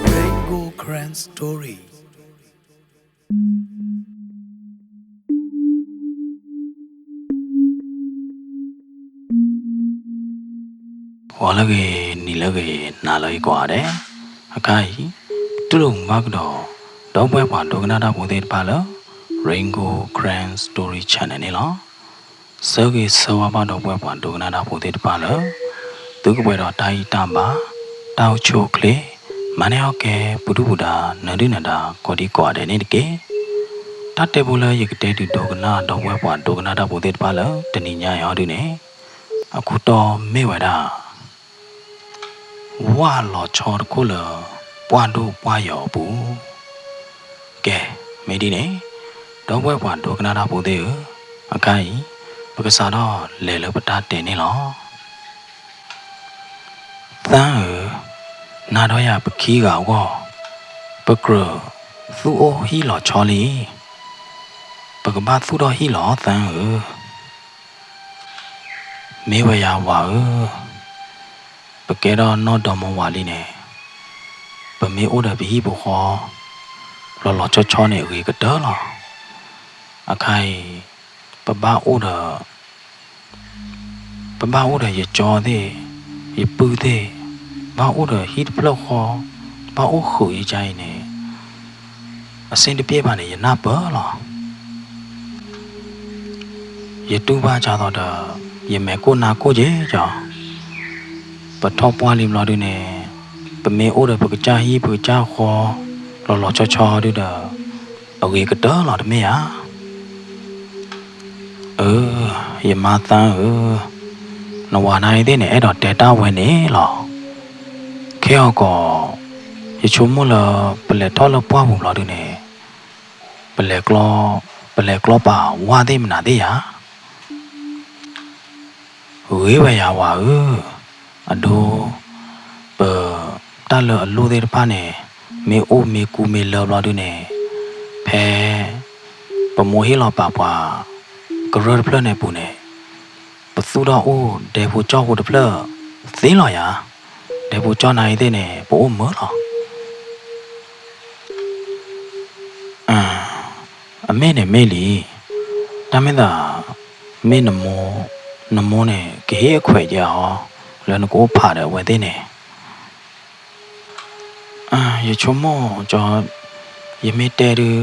Rainbow Karen Story. ဂီၤလၢအဂ့ၤ, နံၤလၢအဂ့ၤ, နၤလၢအဂ့ၤကိးဂၤဒဲး, အခါအံၤ တူၢ်လိာ်မုာ်ဘၣ်ကဒီး ဒီပုၢ်ဝဲၢ်ပှၤဒိကနၣ်တၢ်ဖိသ့ၣ်တဖၣ်လၢ Rainbow Karen Story Channel န့ၣ်လီၤ. ဆၢဂ့ၤဆၢဝါဘၣ် ဒီပုၢ်ဝဲၢ်ပှၤဒိကနၣ်တၢ်ဖိသ့ၣ်တဖၣ်လၢ သုကပှဲၤဒီးတၢ်ဂံၢ်တၢ်ဘါ, တၢ်အိၣ်ဆူၣ်အိၣ်ချ့, မၤန့ၢ်အီၣ်ကဲ ပူၤဒုၣ်ပူၤဒါ နၢၤဒုၣ်နၢၤဒါ ကိးဒံကိးဂၤဒဲးန့ၣ်တက့ၢ်. တၢ်တဲဖိလၢယကတဲဒုးဒိကနၣ် ဒီပုၢ်ဝဲၢ်ပှၤဒိကနၣ်တၢ်ဖိသ့ၣ်တဖၣ်လၢ တနံၤညါအံၤအီၤဒုန့ၣ်, အခိၣ်တီမ့ၢ်ဝဲဒၣ် ဝၣ်လီၤဆီတခိၣ်လၢ ပှၢ်ဒိၣ်ပှၢ်ယီၤအပူၤ. ကဲ, မ့ၢ်ဒ်န့ၣ်, ဒီပုၢ်ဝဲၢ်ပှၤဒိကနၣ်တၢ်ဖိသ့ၣ်ဧၢ, အခါအံၤ ပကစးထီၣ်လဲၤလၢပတၢ်တဲန့ၣ်လီၤ. သၢဧၢ, နၤဒီးယၤပခံဂၤအဂီၢ်, ပကြၢးသူၣ်အိၣ်ဟံၣ်လီၤဆီလံ. ပကဘၣ်သူၣ်ထီၣ်ဟံၣ်လီၤ သၢဧၢ. မ့ၢ်ဝဲယၤဝၤဧၢ, ပကဲထီၣ်နီၢ်ဒီမါဝၤလံန့ၣ်, ပမ့ၢ်အိၣ်ဒီးပဟံၣ်ပဃီ လီၤလီၤဆီဆီန့ၣ် အဂ့ၤကတၢၢ်လီၤ. အခါအံၤ ပဘၣ်အိၣ်ဒီး ပဘၣ်အိၣ်ဒီးယကၠီသ့ၣ်, ယပုၢ်သ့ၣ်, ဘၣ်အိၣ်ဒီးဟံၣ်တဖျၢၣ်ဃီ, ဘၣ်အိၣ်ဃုာ်ယကါအံၤန့ၣ် အဆ့ၣ်တပျဲၢ်ဘၣ်န့ၣ် ယနၢ်ပၢၢ်လီၤ. ယတူၢ်ဘၣ်ကၢ်သိးဒီး ယမဲာ်ကိၢ်နါကိၢ်က့ၤကၠီ, ပထီၣ်ပှၢ်လံဘျီဒုန့ၣ်, ပမ့ၢ်အိၣ်ဒီးပကစၢ်ဟံၣ် ပကစၢ်ဃီ လီၤလီၤဆီဆီဒုဒီး အဂ့ၤကတၢၢ်လီၤတမ့ၢ်ဧါ. အၢ, ယမါသၢဧၢ, နဝၤနၤအံၤသ့ၣ်န့ၣ် အဲၣ်ဒိးတဲတၢ်ဝဲန့ၣ်လီၤ. ခဲအံၤကီး ယဆိကမိၣ်လၢ ပလဲၤထီၣ်လၢပှၢ်ပူၤဘျီဒုန့ၣ်, ပလဲၤကျီ, ပလဲၤကျီပာ်ဝၣ်သ့ၣ်မနုၤသ့ၣ်ဧါ. ဂ့ၤဝဲယၤဝၤဧၢ, အဒိ, ပ, တၢ်လၢအလိၣ်သ့ၣ်တဖၣ်န့ၣ် မ့ၢ်အိၣ်မ့ၢ်ကူမ့ၢ်လၢဘျီဒုန့ၣ်, ဖဲ ပမိၢ်ဟ့ၣ်လီၤပာ်ပှၤ ကရၢၢ်တဖျၢၣ်န့ၣ်အပူၤန့ၣ်, ပသူၣ်ထီၣ်အိၣ်ဒဲဖိကၠီၣ်ဖိတဖျၢၣ်သ့လီၤယၤ. ဒဲဖိကၠီၣ်နၤအံၤသ့ၣ်န့ၣ် ပအိၣ်မုာ်လီၤ. အမ့ၢ်န့ၣ်မ့ၢ်လံ, တၢ်မ့ၢ်သး မ့ၢ်နမိၢ်, နမိၢ်န့ၣ် ကဟ့ၣ်အခွဲးကဲအီၤ လၢနကအိၣ်ဖးဒီးအဝဲသ့ၣ်န့ၣ်. ယဆိကမိၣ်ကၠီ, ယမ့ၢ်တဲဒုး,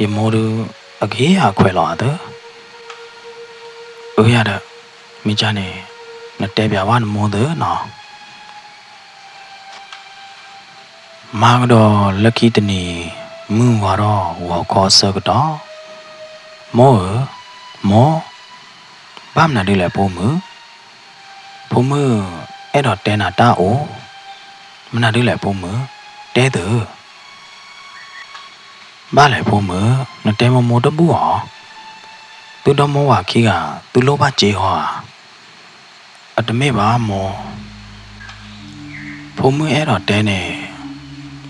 ယမိၢ်ဒုး အကဟ့ၣ်အခွဲးလီၤအသၢ. အၢယၤဒီး, မ့ၢ်ကၢ်န့ၣ် နတဲပၠးဝဲနမိၢ်သၢနီၤ. မၤကဒီးလၢခံတနံၤ, မုၢ်ဝါထီၣ်ဂီၤခီအဆၢကတီၢ်, မိၢ်ဧၢ, မိၢ်, ဘၣ်မနုၤဒ်လဲၣ်ဖိမုၣ်, ဖိမုၣ်အဲၣ်ဒိးတဲနၤတၢ်အိၣ်, မနုၤဒ်လဲၣ်ဖိမုၣ်, တဲသု. ဘၣ်လဲၣ်ဖိမုၣ်, နတဲမိၢ်မိၢ်တဘူၣ်အီၤ, သုဒီမိၢ်ဝၤခံဂၤ သုလိၣ်ဘၣ်စ့ဟီဧါ. အတမ့ၢ်ဘၣ်မိၢ်, ဖိမုၣ်အဲၣ်ဒိးတဲန့ၣ်,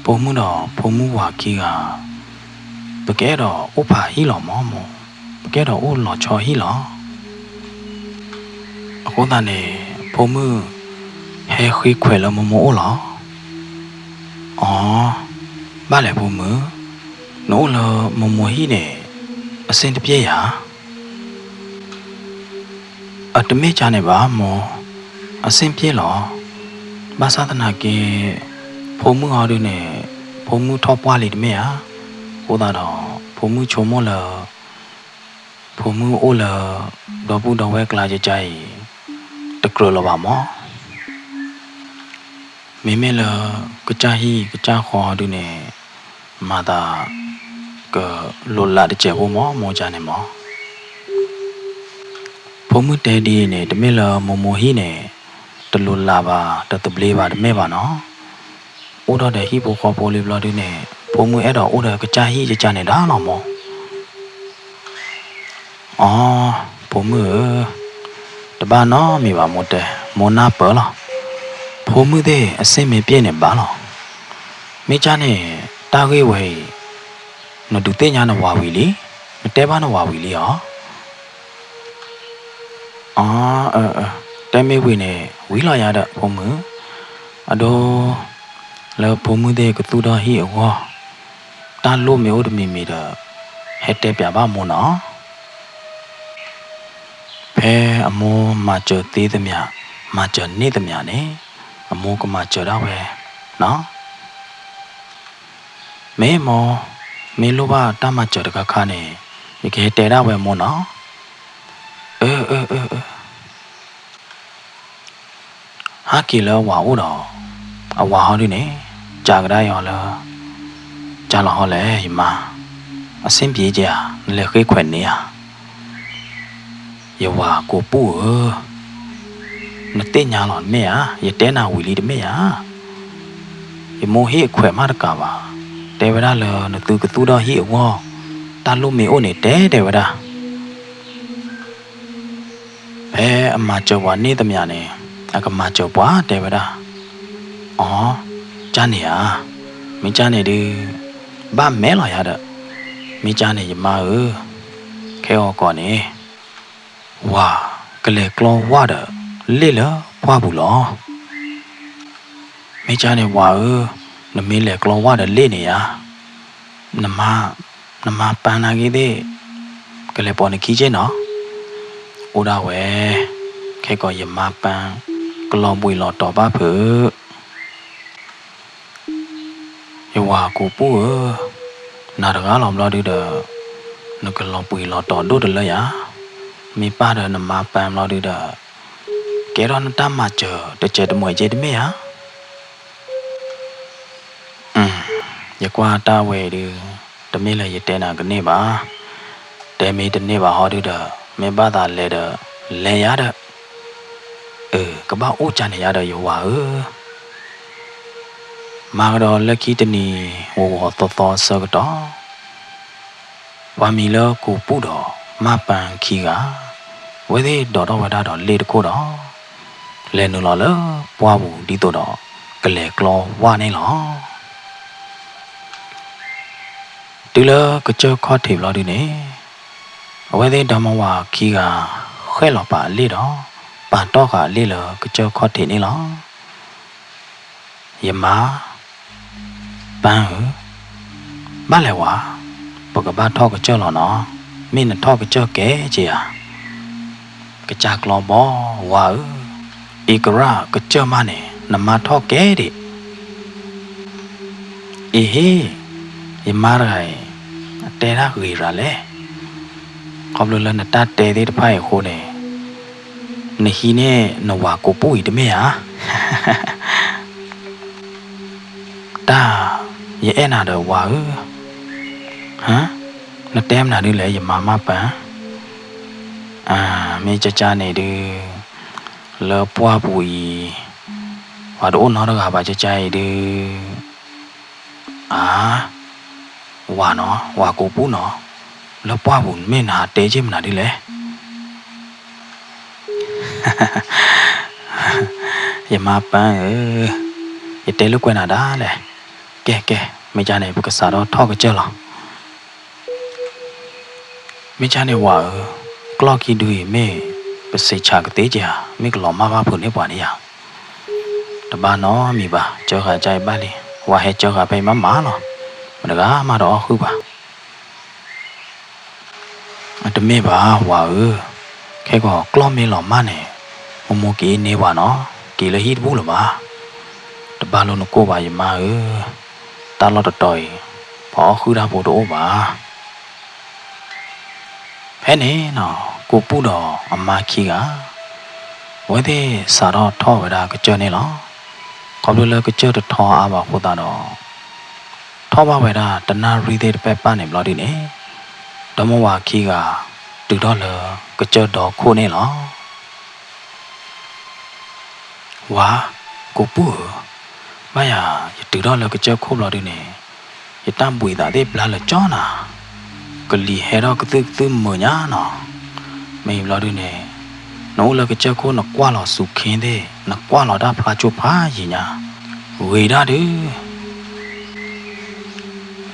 ဖိမုၣ်ဒီးဖိမုၣ်ဝၤခံဂၤ, ပကအဲၣ်ဒိးအိၣ်ဖးဟံၣ်လီၤမၢ်မိၢ်, ပကအဲၣ်ဒိးအိၣ်လီၤဆီဟံၣ်လီၤ. အဃိသတးန့ၣ် ဖိမုၣ်ဟဲဃ့ခွဲးလၢမိၢ်မိၢ်အိၣ်လီၤ. အီ, ဘၣ်လဲၣ်ဖိမုၣ်, နအိၣ်လၢမိၢ်မိၢ်ဟံၣ်န့ၣ် အဆ့ၣ်တပျဲၢ်ယၤ. အတမ့ၢ်ကၢ်န့ၣ်ဘၣ်မိၢ်, အဆ့ၣ်တပျဲၢ်လီၤ. ဘၣ်ဆၣ်သနာ်က့ ဖိမုၣ်အီၤဒုန့ၣ် ဖိမုၣ်ထီၣ်ပှၢ်လံတမ့ၢ်ဧါ. အဃိသတးဒီး ဖိမုၣ်ဆိကမိၣ်လၢ ဖိမုၣ်အိၣ်လၢ ဒီပုၢ်ဒီဝဲၢ်ကျါကကါအံၤ တကြၢးလၢၤဘၣ်မၢ်. မ့မ့ၢ်လၢ ကစၢ်ဟံၣ်ကစၢ်ဃီဒုန့ၣ် မၤသး ကလိၤလးတစဲးဖိမၢ် မိၢ်ကၢ်န့ၣ်မၢ်. ဖိမုၣ်တဲဒ်အံၤန့ၣ် တမ့ၢ်လၢမိၢ်မိၢ်ဟံၣ်န့ၣ် တလိၤလးဘၣ် တသဘျ့ဘၣ်တမ့ၢ်ဘၣ်နီၤ. အိၣ်ဒီးဒီးဟံၣ်ဖိဃီဖိလံဘျီဒုန့ၣ် ဖိမုၣ်အဲၣ်ဒိးအိၣ်ဒီးကစၢ်ဟံၣ်ကစၢ်န့ၣ်ဒၣ်လီၤမိၢ်. အီ, ဖိမုၣ်ဧၢ, တဘၣ်နီတမံၤဘၣ်မိၢ်တဲ, မိၢ်နၢ်ပၢၢ်လီၤ. ဖိမုၣ်သ့ၣ်အဆ့ၣ်မ့ၢ်ပျဲၢ်န့ၣ်ဘၣ်လီၤ. မ့ၢ်ကၢ်န့ၣ် တၢ်ဂ့ၢ်ဝဲအံၤ နဒုးသ့ၣ်ညါနဝၤဝံၤလံ, နတဲဘၣ်နဝၤဝံၤလံအီၤ. အီ, တဲမ့ၢ်ဝံၤန့ၣ် ဝံၤလီၤယၤဒီးဖိမုၣ်, အဒိ လၢဖိမုၣ်သ့ၣ်ကသူၣ်ထီၣ်ဟံၣ်အဂီၢ် တၢ်လိၣ်မ့ၢ်အိၣ်တမံၤမံၤဒီး ဟဲတဲပျးဘၣ်မိၢ်နီၤ. ဖဲအမိၢ်မၤစၢၤသ့သမံၤ, မၤစၢၤန့ၢ်သမံၤန့ၣ် အမိၢ်ကမၤစၢၤဒၣ်ဝဲနီၤ. မ့ၢ်မိၢ်, မ့ၢ်လိၣ်ဘၣ်တၢ်မၤစၢၤတခါခါန့ၣ် ယကဟဲတဲဒၣ်ဝဲမိၢ်နီၤ. အၢ အၢ အၢ အၢ ဟးက့ၤလၢအဝၤအိၣ်ဒီး အဝၤဟီဒုန့ၣ် ကးကဒါအီၤလၢ ကၢ်လီၤဟီလဲၣ် ယမါ, အဆ့ၣ်ပျဲက့ၤဧါ, နလဲၤဃ့ခွဲးန့ၢ်ဧါ. ယဝၤကိးပူၣ်ဧၢ, နသ့ၣ်ညါလီၤတမ့ၢ်ဧါ, ယတဲနၤဝံၤလံတမ့ၢ်ဧါ. ယမိၢ်ဟ့ၣ်အခွဲးမးတကးဘၣ်, တဲဝဲဒၣ်လၢနသုကသူၣ်ထီၣ်ဟံၣ်အဂီၢ် တၢ်လိၣ်မ့ၢ်အိၣ်န့ၣ် တဲတဲဝဲဒၣ် ဖဲအမၤစၢၤပှၤန့ၢ်သမံၤန့ၣ် အကမၤစၢၤပှၤတဲဝဲဒၣ်. အီ, ကၢ်န့ၣ်ဧါ, မ့ၢ်ကၢ်န့ၣ်ဒုး ဘၣ်မဲာ်လီၤယၤဒီး, မ့ၢ်ကၢ်န့ၣ်ယမါဧၢ, ခဲဂီၤကီးန့ၣ် ဝၤကလဲၤကျီဝၢ်ဒီးလ့ၣ်လၢပှၢ်ပူၤလီၤ. မ့ၢ်ကၢ်န့ၣ်ဝၤဧၢ, နမ့ၢ်လဲၤကျီဝၢ်ဒီးလ့ၣ်န့ၣ်ဧါ, နမါပၢ်နာ်က့သ့ၣ် ကလဲၤပိာ်နခံက့ၢ်နီၤ. အိၣ်ဒၣ်ဝဲ, ခဲကီးယမါပၢ် ကလီၤဘှံးလီၤတီၤဘၣ်ဖုး ယဝၤကိးပူၣ်ဧၢ, နၤတဂၤလီၤဘျီဒုဒီး နကလီၤဘှံးလီၤတီၤဒိၣ်တလၢယၤ, မ့ၢ်ပၢ်ဒီးနမါပၢ်ဘျီဒုဒီး ကဲထီၣ်နတၢ်မၤစၢၤတစဲးတမှဲးက့တမ့ၢ်ဧါ. ယကွၢ်တၢ်ဝဲအံၤဒုး တမ့ၢ်လၢယတဲနၤကန့ၢ်ဘၣ်. တဲမ့ၢ်တန့ၢ်ဘၣ်ဟီဒုဒီး မ့ၢ်ဘၣ်သးလဲၤဒီး လဲၤယၤဒီး, အၢ ကဘၣ်အိၣ်ကၢ်န့ၣ်ယၤဒီးယဝၤဧၢ. မၤကဒီးလၢခံတနံၤ ဂီၤဂီၤသီသီဆၢကတီၢ် ပှၤမံၤလၢကိးပူၣ်ဒီးမါပၢ်ခံဂၤ အဝဲသ့ၣ်ဒိးထီၣ်ဝဲဒၣ်ဒီးလ့ၣ်တခိၣ်ဒီး လဲၤနုာ်လီၤလၢပှၢ်ပူၤဒ်သိးဒီး ကလဲၤကျီဝၢ်န့ၣ်လီၤ. တုၤလၢကစၢၢ်ခီၣ်ထံးဘျီဒုန့ၣ် အဝဲသ့ၣ်ဒီမါဝၤခံဂၤ ဃဲၣ်လီၤပာ်အလ့ၣ်ဒီး ပာ်တီၢ်ဃာ်အလ့ၣ်လၢကစၢၢ်ခီၣ်ထံးန့ၣ်လီၤ. ယမါ ပၢ်ဧၢ, ဘၣ်လဲၤဝဲ, ပကဘၣ်ထီၣ်ကစၢၢ်လီၤနီၤ, မ့ၢ်နထီၣ်ကစၢၢ်ကဲက့ဧါ. ကစၢ်ကျီဘီဝၤဧၢ, အံကရၣ်ကစၢၢ်မးန့ၣ် နမါထီၣ်ကဲဒံး. အ့ဟ့, ယမါတဂၤအံၤ အတဲတၢ်ဂ့ၤရၤလဲၣ်. ခီဖျိလၢနတၢ်တဲသ့ၣ်တဖၣ်အံၤအဃိန့ၣ် နဟံးန့ၢ်နဝၤကိးပူၣ်အံၤတမ့ၢ်ဧါ. တၢ်, ယအဲၣ်နၤဒီးဝၤဧၢ, နတဲမနုၤဒ်လဲၣ် ယမါမါပၢ်. မ့ၢ်ကကန့ၣ်ဒုး လၢပှၢ်ပူၤအံၤ ပှၤတအိၣ်နီတဂၤဘၣ် ကကအံၤဒုး အါ, ဝၤနီၤ, ဝၤကိးပူၣ်နီၤ, လၢပှၢ်ပူၤမ့ၢ်နဟးတဲက့ၢ်မနုၤဒ်လဲၣ်. ယမါပၢ်ဧၢ, ယတဲလိာ်ကွဲနၤဒၣ်လဲာ်. ကဲကဲ, မ့ၢ်ကန့ၣ် ပကစးထီၣ်ထီၣ်ကစၢၢ်လီၤ. မ့ၢ်ကန့ၣ်ဝၤဧၢ, ကျီၢ်ခံဒုအံၤမ့ၢ်ပစံးဆၢကသ့က့ဧါ, မ့ၢ်ကလီၤမၢ်ဘၣ်ဖုးန့ၢ်ပှၤန့ၣ်ဧါ. တဘၣ်နီတမံၤဘၣ်, စၢဃာ်ကအံၤဘၣ်လံ, ဝၤဟဲစၢဃာ်ဖဲအံၤမးမးလီၤ. မတဂၤမးတအီၣ်ဃုာ်ဘၣ်. အတမ့ၢ်ဘၣ်ဝၤဧၢ, ခဲကီးကျီၢ်မ့ၢ်လီၤမၢ်န့ၣ် မိၢ်မိၢ်က့ၤန့ၢ်ပှၤနီၤ, က့ၤလၢဟံၣ်တဘူၣ်လၢၤဘၣ်. တဘၣ်လိာ်နကိၢ်ဘၣ်ယမါဧၢ, တၢ်လီၢ်တတီၤအံၤ ပှၤအီၣ်ဃုာ်တၢ်ဖိတအိၣ်ဘၣ်. ဖဲန့ၣ်နီၤ ကိးပူၣ်ဒီးအမါခံဂၤ အဝဲသ့ၣ်စးထီၣ်ထီၣ်ဝဲဒၣ်ကစၢၢ်န့ၣ်လီၤ. ခီဖျိလၢကစၢၢ်တထီအါဘၣ်အဃိသတးဒီး ထီၣ်ဘၣ်ဝဲဒၣ်တနၣ်ရံၣ်သ့ၣ်တဖၣ်န့ၣ်ဘျီဒုန့ၣ် ဒီမါဝၤခံဂၤ တုၤထီၣ်လၢကစၢၢ်ဒီခိၣ်န့ၣ်လီၤ. ဝၤ, ကိးပူၣ်ဧၢ, ဘၣ်ယၤ ယတုၤထီၣ်လၢကစၢၢ်ခိၣ်ဘျီဒုန့ၣ်, ယတၢ်ဘှံးသးသ့ၣ်ဘျါလၢာ်ကၠီနၤ, ကလံၤဟဲထီၣ်ကသုၣ်ကသုၣ်မုာ်ညါနီၤ, မ့ၢ်ဘျီဒုန့ၣ်, နအိၣ်လၢကစၢၢ်ခိၣ်နကွၢ်လီၤစူၤခ့သ့ၣ် နကွၢ်လီၤတၢ်ဖျါကၠိဖးယံာ်ညါ, ဂ့ၤဒၣ်ဒုး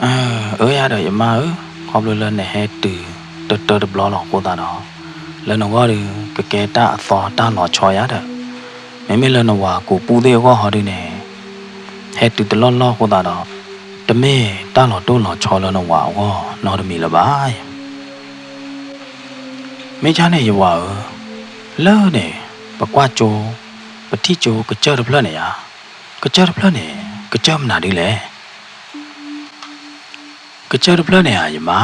အၢ ယၤဒီးယမါဧၢ, ခီဖျိလၢနဟဲတုၤတတၢတဘျီလီၤအဃိသတးဒီး, လၢနဂီၢ်ဒီး ကကဲတၢ်အသီတၢ်လီၤဆီယၤဒီး, မ့မ့ၢ်လၢနဝၤကိးပူၣ်သ့ၣ်အဂီၢ်ဟီဒုန့ၣ်, ဟဲတုၤတလီၢ်လီၢ်အဃိသတးဒီး, တမ့ၢ်တၢ်လီၤတိၢ်လီၤဆီလၢနဝၤအဂီၢ်နီတမံၤလၢၤဘၣ်. မ့ၢ်ကၢ်န့ၣ်ယဝၤဧၢ, လၢန့ၣ် ပကွၢ်ကၠိ, ပထံၣ်ကၠိကစၢၢ်တဖျၢၣ်န့ၣ်ဧါ, ကစၢၢ်တဖျၢၣ်န့ၣ် ကစၢၢ်မနုၤဒုလဲၣ်. ကစၢၢ်တဖျၢၣ်န့ၣ်ဧါ ယမါ,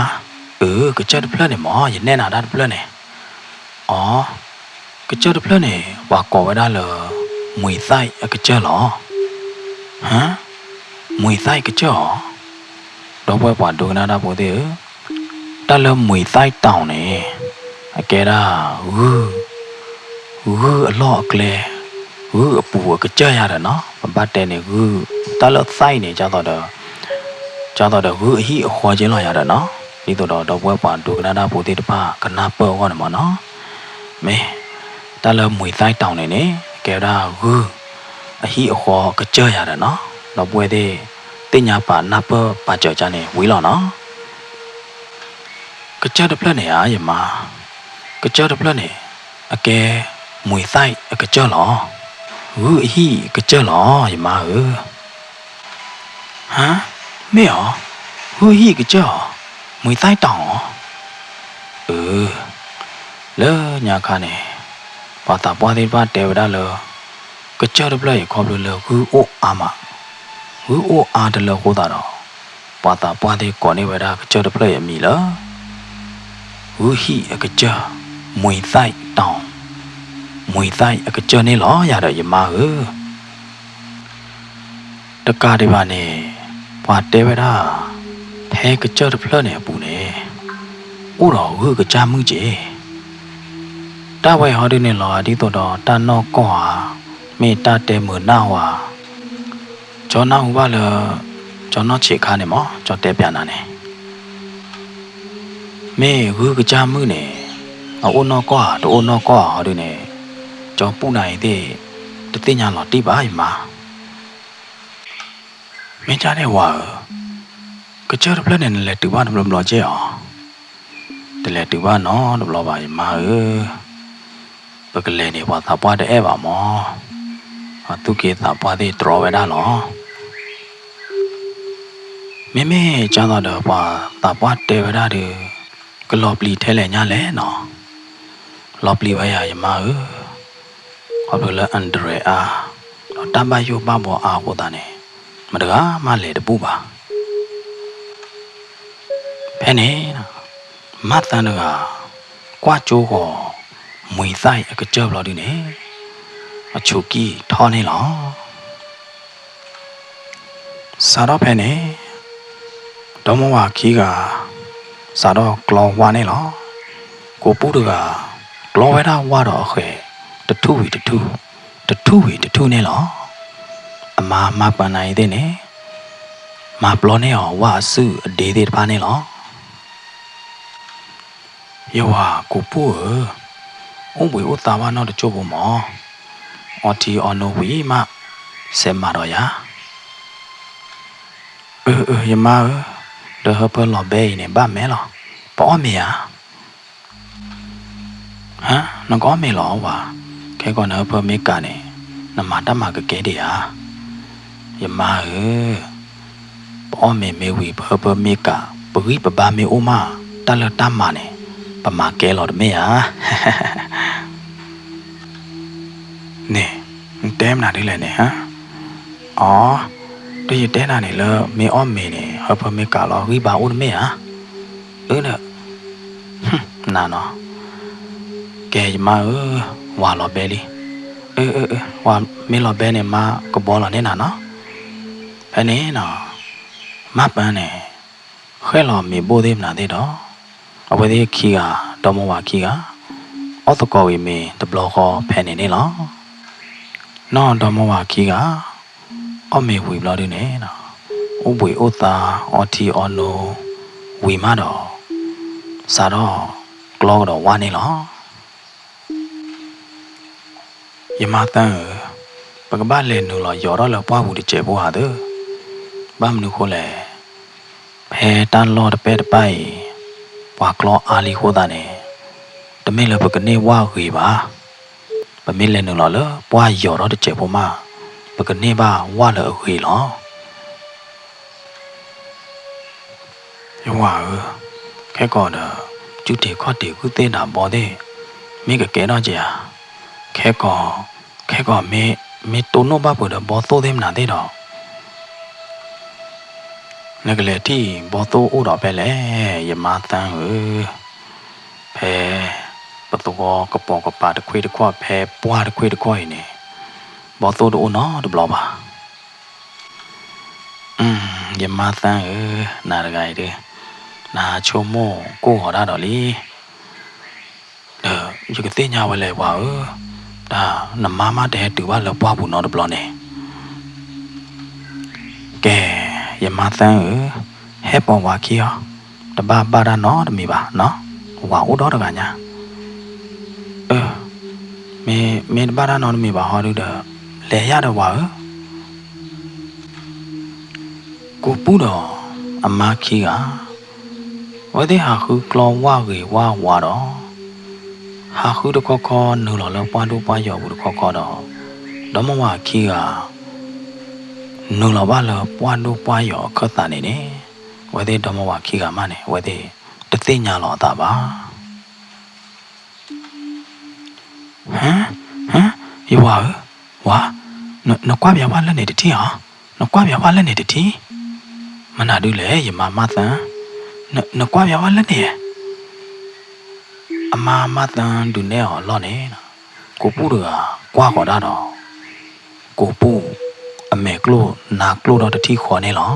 အၢ ကစၢၢ်တဖျၢၣ်န့ၣ်မ့ၢ် ယနဲၣ်နၤတၢ်တဖျၢၣ်န့ၣ်, အိ, ကစၢၢ်တဖျၢၣ်န့ၣ် ပှၤကိးဝဲဒၣ်လၢ မွံသၢၣ်အကစၢၢ်လီၤ. ဟါ, မွံသၢၣ်ကစၢၢ်ဧါ, ဒီပုၢ်ဝဲၢ်ပှၤဒိကနၣ်တၢ်ဖိသ့ၣ်ဧၢ, တၢ်လၢမွံသၢၣ်တီၤန့ၣ် အကဲဒၣ် ဂုၢ်အလီၢ်အကျဲ, ဂုၢ်အပူၤအကစၢၢ်ယၤဒီးနီၤ, ပဘၣ်တဲန့ၣ်ဂုၢ်, တၢ်လၢသၣ်အံၤန့ၣ် ဒ်သိးဒီးဂုၢ်အဟံၣ်အဃီက့လီၤယၤဒီးနီၤ, ဒ်သိးဒီးဒီပုၢ်ဝဲၢ်ပှၤဒိကနၣ်တၢ်ဖိသ့ၣ်တဖၣ်ကနၢ်ပၢၢ်အဂီၢ်န့ၣ်မ့ၢ်နီၤ, မ့ၢ်, တၢ်လၢမွံသၢၣ်တီၤန့ၣ်န့ၣ် ကဲဝဲဒၣ်ဂုၢ်အဟံၣ်အဃီကစၢၢ်ယၤဒီးနီၤ, ဒီပုၢ်ဝဲၢ်သ့ၣ် သ့ၣ်ညါပာ်နၢ်ပၢၢ်ပာ်စၢၤကန့ၣ်ဝံၤလီၤနီၤ. ကစၢၢ်တဖျၢၣ်န့ၣ်ဧါ ယမါ, ကစၢၢ်တဖျၢၣ်န့ၣ် အကဲ မွံသၣ်အကစၢၢ်လီၤ. ဂုၢ်အဟံၣ်အကစၢၢ်လီၤ ယမါဧၢ. ဟါ, မ့ၢ်ဧါ, ဂုၢ်အဟံၣ်အကစၢၢ်ဧါ, မွံသၣ်တီၤဧါ. အၢ, လၢညါခါန့ၣ် ပှၤသးပှၢ်သ့ၣ်တဖၣ်တဲဝဲဒၣ်လၢ ကစၢၢ်တဖျၢၣ်အံၤခီဖျိလၢဂုၢ်အိၣ်အါမး, ဂုၢ်အိၣ်အါတလၢအဃိသတးဒီး ပှၤသးပှၢ်သ့ၣ်ကိးန့ၢ်ဝဲဒၣ်ကစၢၢ်တဖျၢၣ်အံၤအမံၤလၢ ဂုၢ်ဟံၣ်အကစၢၢ်, မွံသၣ်တီၤ, မွံသၣ်အကစၢၢ်န့ၣ်လီၤ ယၤဒီးယမါဧၢ. တကးဒံးဘၣ်န့ၣ် ပှၤတဲဝဲဒၣ် ဖဲကစၢၢ်တဖျၢၣ်န့ၣ်အပူၤန့ၣ် အိၣ်ဒီးဂုၢ်ကစၢ်မုၣ်က့ၤ တၢ်ဝဲဟီဒုန့ၣ်လီၤ ဒ်သိးဒီးတၢ်နီၢ်ကီၢ်ဧါ, မ့ၢ်တၢ်တဲမုာ်နၢ်ဟူဧါ, ကၠီနၢ်ဟူဘၣ်လၢ ကၠီနီၢ်ဆံးခါန့ၣ်မ့ၢ် ကၠီတဲပၠးနၤန့ၣ် မ့ၢ်ဂုၢ်ကစၢ်မုၣ်န့ၣ် အအိၣ်နီၢ်ကီၢ်ဧါ တအိၣ်နီၢ်ကီၢ်ဧါဟီဒုန့ၣ် ကၠီပူၣ်နၤအံၤသ့ၣ် တသ့ၣ်ညါလီၤတံၢ်ဘၣ်ယမါ. မ့ၢ်ကၢ်န့ၣ်ဝၤဧၢ, ကစၢၢ်တဖျၢၣ်န့ၣ် နလဲၤတုၤဘၣ်တဘျီဘျီက့ၢ်ဧါ. တလဲၤတုၤဘၣ်နီတဘျီဘၣ်ယမါဧၢ, ပကလဲၤန့ၣ် ပှၤသးပှၢ်တအဲၣ်ဘၣ်မး, ပှၤသူၣ်က့သးပှၢ်သ့ၣ်တြီဝဲဒၣ်လီၤ. မ့မ့ၢ်ကၢ်သိးဒီးပှၤသးပှၢ်တဲဝဲဒၣ်ဒီး ကလီၤပျံၤထဲလဲၣ်ညါလဲၣ်နီၤ, လီၤပျံၤဝဲယၤယမါဧၢ, ခီဖျိလၢအန္တရာယ်အါ, ဒီးတၢ်ဘၣ်ယိၣ်ဘၣ်ဘှီအါအဃိသတးန့ၣ် မတဂၤမးလဲၤတဘူၣ်ဘၣ်. ဖဲန့ၣ် မါသၢ်တဂၤ ကွၢ်ကၠိဃီၤ မှံသၣ်အကစၢၢ်ဘျီဒုန့ၣ် အဆူၣ်ကံၢ်ထီၣ်န့ၣ်လီၤ. စးထီၣ်ဖဲန့ၣ် ဒီမါဝၤခံဂၤ စးထီၣ်ကျီဝါန့ၣ်လီၤ. ကိးပူၣ်တဂၤ ကျီဝဲဒၣ်ဝါဒီးအဃဲၤ တထူၣ်ဝံၤတထူၣ်, တထူၣ်ဝံၤတထူၣ်န့ၣ်လီၤ. အမါမါပၢၤနၤအံၤသ့ၣ်န့ၣ် မၤပျီန့ၢ်အီၤဝါအစုၣ်အဒ့သ့ၣ်တဖၣ်န့ၣ်လီၤ. ယဝၤကိးပူၣ်ဧၢ, အိၣ်ဘှံးအိၣ်သါဘၣ်နီတစိၢ်ဖိမး, အီထံအီနိဝံၤမး စဲးမၤဒီးယၤ. အၢ အၢ ယမါဧၢ, ဒီးဟၢဖၢလီၤဘဲအံၤန့ၣ် ဘၣ်မဲာ်လီၤ, ပအီၣ်မ့ၤဧါ. ဟါ, နကအီၣ်မ့ၤလီၤဝၤ, ခဲကီးနဟၢဖၢမ့ၢ်ကးန့ၣ် နမၤတၢ်မၤကကဲဒံးဧါ. ယမါဧၢ, ပအီၣ်မ့ၤမ့ၢ်ဝံၤ ပဟၢဖၢမ့ၢ်ကး ပဂံၢ်ပဘါမ့ၢ်အိၣ်မး တၢ်လၢတၢ်မၤန့ၣ် ပမၤကဲလီၤတမ့ၢ်ဧါ. န့ၣ်, နတဲမနုၤဒ်လဲၣ်န့ၣ်ဟါ. အီ, ဒီးယတဲနၤန့ၣ်လၢမ့ၢ်အီၣ်မ့ၤန့ၣ် ဟၢဖၢမ့ၢ်ကးလီၤ ဂံၢ်ဘါအိၣ်တမ့ၢ်ဧါ. အၢဒီး, နၤနီၤ, ကဲယမါဧၢ, ဝၤလီၤဘဲလံ. အၢ အၢ အၢ ဝၤမ့ၢ်လီၤဘဲန့ၣ် မါကဘီလီၤန့ၢ်နၤနီၤ. ဖဲန့ၣ်နီၤ, မါပၢၤန့ၣ် ဃဲၣ်လီၤမ့ၤဘိၣ်သ့ၣ်မနုၤသ့ၣ်ဒီး, အဝဲသ့ၣ်ခံဂၤ ဒီမါဝၤခံဂၤ အီၣ်သကိးဝံၤမ့ၤတဘျီဃီဖဲန့ၣ်န့ၣ်လီၤ. နီၢ်ဒီမါဝၤခံဂၤ အီၣ်မ့ၤဝံၤဘျီဒုန့ၣ်, အိၣ်ဘှံးအိၣ်သါ အီထံအီနိဝံၤမးဒီး စးထီၣ်ကျီကဒီးဝၣ်န့ၣ်လီၤ. ယမါသၢဧၢ, ပကဘၣ်လဲၤနုာ်လီၤယီၤထီၣ်လၢပှၢ်ပူၤတစဲးဖိဧါသၢ, ဘၣ်မနုၤဃိလဲၣ်, ဖဲတၢ်လီၢ်တပဲၢ်တပၢ်အံၤ ပှၤကျီအါလံအဃိသတးန့ၣ်, တမ့ၢ်လၢပကန့ၢ်ဝၣ်ဂ့ၤဘၣ်. ပမ့ၢ်လဲၤနုာ်လီၤလၢပှၢ်ယီၤထီၣ်တစဲးဖိမး, ပကန့ၢ်ဘၣ်ဝၣ်လၢအဂ့ၤလီၤ. ယဝၤဧၢ, ခဲကီးဒီး ကူၣ်တ့ၢ်ခီၣ်တ့ၢ်ကူၣ်သ့ၣ်ဒၣ်ဘီသ့ၣ် မ့ၢ်ကကဲထီၣ်က့ၤဧါ. ခဲကီး, ခဲကီးမ့ၢ်တိၢ်နီၣ်ဘၣ်ပှၤဒီးဘီသိၣ်သ့ၣ်မနုၤသ့ၣ်ဒီး နကလဲၤထံၣ်ဘီသိၣ်အိၣ်ဒီးဖဲလဲၣ်, ယမါသၢဧၢ, ဖဲပသဝီကပိာ်ကပၤတခွ့တခီၣ် ဖဲပှၢ်တခွ့တခီၣ်အံၤန့ၣ်, ဘီသိၣ်တအိၣ်နီတဘျီဘၣ်. ယမါသၢဧၢ, နၤတဂၤအံၤဒုး နဆိကမိၣ်ကိၢ်ဂီၤဒၣ်ဒီးလံ. ဒီးယကသ့ၣ်ညါဝဲလဲၣ်ပှၤဧၢ, တၢ်နမါမးတဟဲတုၤဘၣ်လၢပှၢ်ပူၤနီတဘျီန့ၣ်. ကဲ, ယမါသၢဧၢ, ဟဲပိာ်ဝၤခံအီၤ, တဘၣ်ဘၣ်တၢ်နီတမံၤဘၣ်နီၤ, ဝၤအိၣ်ဒီတဂၤညါ. အၢ, မ့ၢ်, မ့ၢ်တဘၣ်တၢ်နီတမံၤဘၣ်ဟီဒုဒီး လဲၤယၤဒီးဝၤဧၢ. ကိးပူၣ်ဒီးအမါခံဂၤ, အဝဲသ့ၣ်ဟးဃုကျီဝၣ်ဂ့ၤဝၣ်ဝါဒီး ဟးဃုတခီခီနုာ်လီၤလၢပှၢ်ဒိၣ်ပှၢ်ယီၤပူၤတခီခီဒီး, ဒီမါဝၤခံဂၤ နုာ်လီၤဘၣ်လၢပှၢ်ဒိၣ်ပှၢ်ယီၤအခၢၣ်သးန့ၣ်န့ၣ်, အဝဲသ့ၣ်ဒီမါဝၤခံဂၤမးန့ၣ် အဝဲသ့ၣ်တသ့ၣ်ညါလီၤအသးဘၣ်. ဟၢ, ဟၢ, ယဝၤဧၢ, ဝၤ, နကွၢ်ပၠးဝၣ်လၢန့ၣ်တထံၣ်ဧါ, နကွၢ်ပၠးဝၣ်လၢန့ၣ်တထံၣ်. မနုၤဒုလဲၣ် ယမါမါသၢ, နကွၢ်ပၠးဝၣ်လၢန့ၣ်. အမါမါသၢဒုးနဲၣ်အီၤအလီၢ်န့ၣ်, ကိးပူၣ်တဂၤကွၢ်ဃီၤဒၣ်ဒီး ကိးပူၣ်အမဲာ်ကျိၣ်နါကျိၣ်ဒီးတထံၣ်ဃီန့ၣ်လီၤ.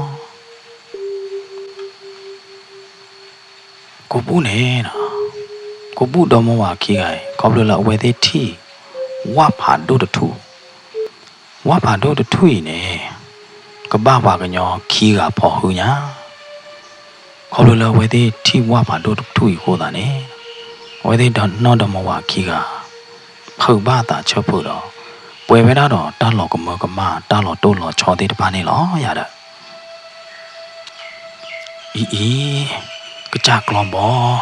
ကိးပူၣ်န့ၣ်, ကိးပူၣ်ဒီမါဝၤခံဂၤအံၤ ခီဖျိလၢအဝဲသ့ၣ်ထံၣ်ဝၣ်ဖးဒိၣ်တထူၣ်, ဝၣ်ဖးဒိၣ်တထူၣ်အံၤန့ၣ် ကဘၣ်ပှၤကညီခံဂၤဖီၣ်ဟုညါ. ခီဖျိလၢအဝဲသ့ၣ်ထံၣ်ဝၣ်ဖးဒိၣ်တထူၣ်အံၤအဃိသတးန့ၣ်, အဝဲသ့ၣ်ဒီနီၢ်ဒီမါဝၤခံဂၤ ဖုးဘၣ်သးဆၢဖုးဒီး ပှဲၤဝဲဒၣ်ဒီးတၢ်လီၤကမၢကမၣ် တၢ်လီၤတိၢ်လီၤဆီသ့ၣ်တဖၣ်န့ၣ်လီၤ. ယၤဒီး အံၤအံၤ, ကစၢ်ကျီဘီ,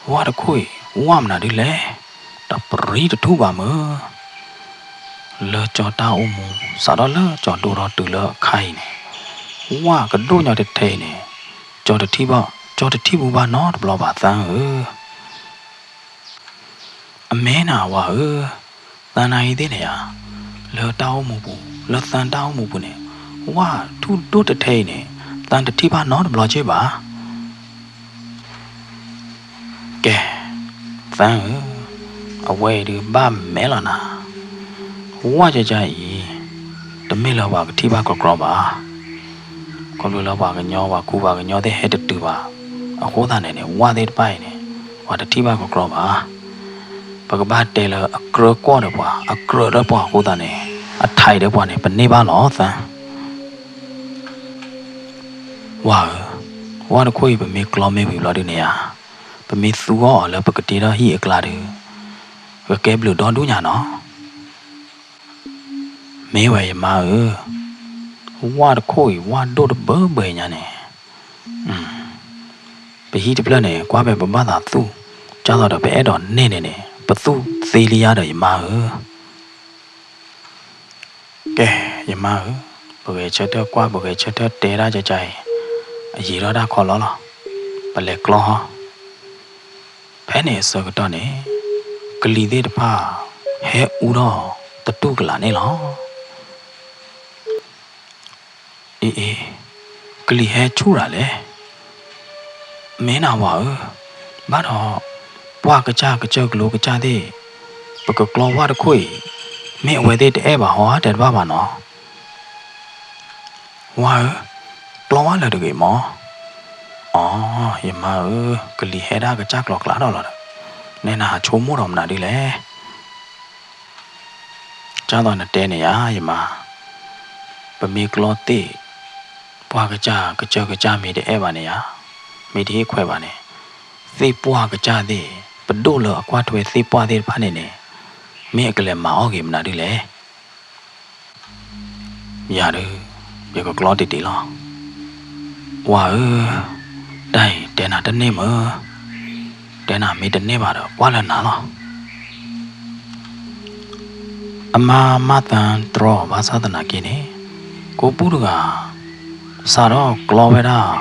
ဝၣ်တခိၣ်အံၤ ဝၣ်မနုၤဒ်လဲၣ်, တပြံတထူၣ်ဘၣ်မၢ်. လၢကၠီတၢ်အိၣ်မူ စးထီၣ်လၢကၠီဒိၣ်ထီၣ်တုၤလၢအခါအံၤန့ၣ်, ဝၣ်ကဒိၣ်ညီတထဲအံၤန့ၣ်, ကၠီတထံၣ်ဘၣ်, ကၠီတထံၣ်ဘူးဘၣ်နီတဘျီဘၣ်သၢဧၢ. အမ့ၢ်နၤဝၤဧၢ, သၢနၣ်ရံၣ်သ့ၣ်န့ၣ်ဧါ, လၢတၢ်အိၣ်မူပူၤ, လၢသၢတၢ်အိၣ်မူပူၤန့ၣ်, ဝၣ်ထူၣ်ဒိၣ်တထဲအံၤန့ၣ် သၢတထံၣ်ဘၣ်နီတဘျီက့ဘၣ်. ကဲ, သၢဧၢ, အဝဲအံၤဒုးဘၣ်မဲာ်လီၤနၤ, ဝၣ်ကကါအံၤ တမ့ၢ်လၢပှၤကထံၣ်ဘၣ်ကြီကြီဘၣ်. ခီဖျိလၢပှၤကညီ ပှၤကူပှၤကညီသ့ၣ်ဟဲတတုၤဘၣ်အဃိသတးန့ၣ်န့ၣ် ဝၣ်သ့ၣ်တဖၣ်အံၤန့ၣ် ပှၤတထံၣ်ဘၣ်ကြီကြီဘၣ်. ပကဘၣ်တဲလၢအကြၢးကွီၢ်ဒီးပှၤ, အကြၢးဒီးပှၤအဃိသတးန့ၣ် အထဲးဒီးပှၤန့ၣ် ပန့ၢ်ဘၣ်လီၤသၢ. ဝၤဧၢ, ဝၣ်တခိၣ်အံၤ ပမ့ၢ်ကျီမ့ၢ်ဝံၤဘျီဒုန့ၣ်ဧါ, ပမ့ၢ်သူအီၤလၢပကတ့ထီၣ်ဟံၣ်အကျါဒုး ကကဲဘျုးဒီဒူၣ်ညါနီၤ. မ့ၢ်ဝဲယမါဧၢ, ဝၣ်တခိၣ်အံၤ ဝၣ်ဒိၣ်တဘၢဘၢညါန့ၣ်, ပဟံၣ်တဖျၢၣ်န့ၣ် ကွၢ်ဖဲပဘၣ်သးသူၣ်, ကၢ်သိးဒီးပအဲၣ်ဒိးန့ၢ်န့ၣ်န့ၣ် ပသူၣ်သ့လံယါဒီးယမါဧၢ. ကဲ, ယမါဧၢ, ပဂဲၤဆၢထၢၣ်ကွၢ် ပဂဲၤဆၢထၢၣ်တဲဒၣ်ကကါအံၤ, အယံာ်ထီၣ်တၢ်ခီလီၤလီၤ, ပလဲၤကျီဟီ. ဖဲန့ၣ်အဆၢကတီၢ်န့ၣ် ကလံၤသ့ၣ်တဖၣ် ဟဲအူထီၣ်သတူၢ်ကလာ်န့ၣ်လီၤ. အ့အ့, ကလံၤဟဲဆူၣ်ရၤလဲၣ်. မ့ၢ်နၤဝၤဧၢ, ဘၣ်ဒီး ပှၢ်ကစၢ်ကစၢၢ်ကလိကစၢ်သ့ၣ်, ပကကျီဝၣ်တခိၣ်အံၤ, မ့ၢ်အဝဲသ့ၣ်တအဲၣ်ဘၣ်ဟီတဲတဘၣ်ဘၣ်နီၤ. ဝၤဧၢ, ကျီဝၣ်လၢၤတဂ့ၤမီၤ. အိ, ယမါဧၢ, ကလံၤဟဲဒၣ်ကစၢ်ကျီကျါဒီးလီၤဒီး, နဲနဟးဆိကမိၣ်ဒီးမနုၤဒ်လဲၣ်. ကၢ်သိးနတဲန့ၣ်ယါ ယမါ, ပမ့ၢ်ကျီသ့ၣ်ပှၢ်ကစၢ် ကစၢၢ်ကစၢ်မ့ၢ်တအဲၣ်ဘၣ်န့ၣ်ယါ, မ့ၢ်တဟ့ၣ်ခွဲးဘၣ်န့ၣ်, သ့ၣ်ပှၢ်ကစၢ်သ့ၣ် ပဒိၣ်လၢအကွၢ်ထွဲသ့ၣ်ပှၢ်သ့ၣ်တဖၣ်န့ၣ်န့ၣ်, မ့ၢ်အကလဲၤမၤအီၣ်ဂ့ၤမနုၤဒ်လဲၣ်. ယၤဒုး ယကကျီတ့ၢ်တ့ၢ်လီၤ. ဝၤဧၢ, တၢ်အံၤတဲနၤတန့ၢ်မၢ်, တဲနၤမ့ၢ်တန့ၢ်ဘၣ်ဒီး ကွၢ်လၢနၤလီၤ. အမါမၤသၢတြီဘၣ်ဆၣ်သနာ်က့န့ၣ်, ကိးပူၣ်တဂၤ စးထီၣ်ကျီဝဲဒၣ်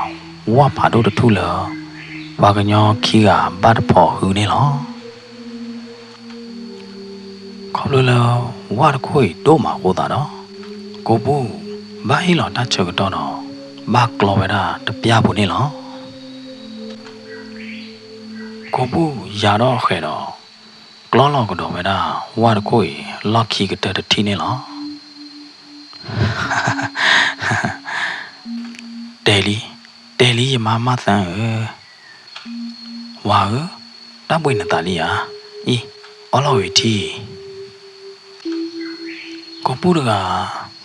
ဝၣ်ဖးဒိၣ်တထူၣ်လၢ ပှၤကညီခံဂၤဘၣ်တဖီၣ်ဃုန့ၣ်လီၤ. ခီဖျိလၢ ဝၣ်တခိၣ်အံၤဒိၣ်မးအဃိသတးဒီး, ကိးပူၣ်ဘၣ်ဟ့ၣ်လီၤတၢ်ဆၢကတီၢ်ဒီး ဘၣ်ကျီဝဲဒၣ်တပျၢ်ပူၤန့ၣ်လီၤ. ကိးပူၣ်ယၤထီၣ်ဃဲၤဒီး ကျီလီၤကဒီးဝဲဒၣ် ဝၣ်တခိၣ်အံၤ လီၢ်ခံကတၢၢ်တထံၣ်န့ၣ်လီၤ. တဲလံ, တဲလံယမါမၤသၢဧၢ, ဝၤဧၢ, တၢ်ဘှံးနသးလံဧါ, အံၤ, အီလီၤဝံၤထံ ကိးပူၣ်တဂၤ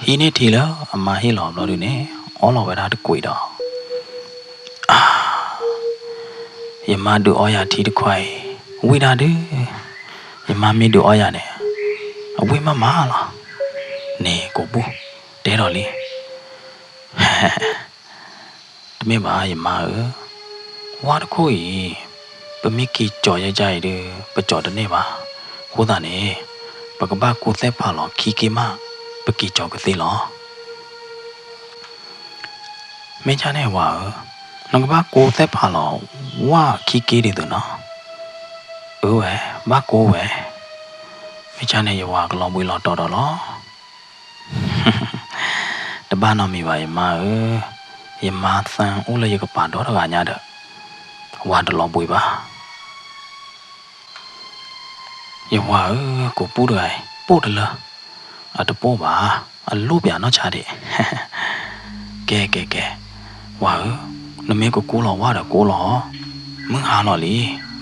ဟံးန့ၢ်ထံလၢအမါဟ့ၣ်လီၤဘျီဒုန့ၣ် အီလီၤဝဲဒၣ်တကွံာ်ဒီး, အါ, ယမါဒုးအီယၤထံတခွါအံၤ, ဝံၣ်ဒၣ်ဒုး, ယမါမ့ၢ်ဒုးအီယၤန့ၣ် အဝံၣ်မးမးလီၤ. န့ၣ်ကိးပူၣ်တဲဒီးလံ တမ့ၢ်ဘၣ်ယမါဧၢ, ဝၣ်တခိၣ်အံၤ ပမ့ၢ်က့ၤကၠီၤယဲယဲအံၤဒီး ပကၠီၤတန့ၢ်ဘၣ်. အဃိသတးန့ၣ် ပကဘၣ်ကူသဲၣ်ဖးလီၤခံက့မး ပက့ၤကၠီၤကသ့လီၤ. မ့ၢ်ကၢ်န့ၣ်ဝၤဧၢ, နကဘၣ်ကူသဲၣ်ဖးလီၤ ဝၣ်ခံက့ဒ်သိးနီၤ. အၢဝဲ, ဘၣ်ကူဝဲ. မ့ၢ်ကၢ်န့ၣ်ယဝၤကလီၤဘှံးလီၤတီၤဒီးလီၤ. တဘၣ်နီတမံၤဘၣ်ယမါဧၢ, ယမါသၢအိၣ်လၢယကပၤဒီတဂၤညါဒီး ဝၤတလီၤဘှံးဘၣ်. ယဝၤဧၢ, ကိးပူၣ်တဂၤအံၤ ပိၢ်တလၢ, အတပိၢ်ဘၣ်, အလိၣ်ပၠးနီၢ်ဆါဒံး. ကဲကဲကဲ, ဝၤဧၢ, နမ့ၢ်ကကူလီၤဝၣ်ဒီးကူလီၤ, မုၢ်ဟါလီၤလံ,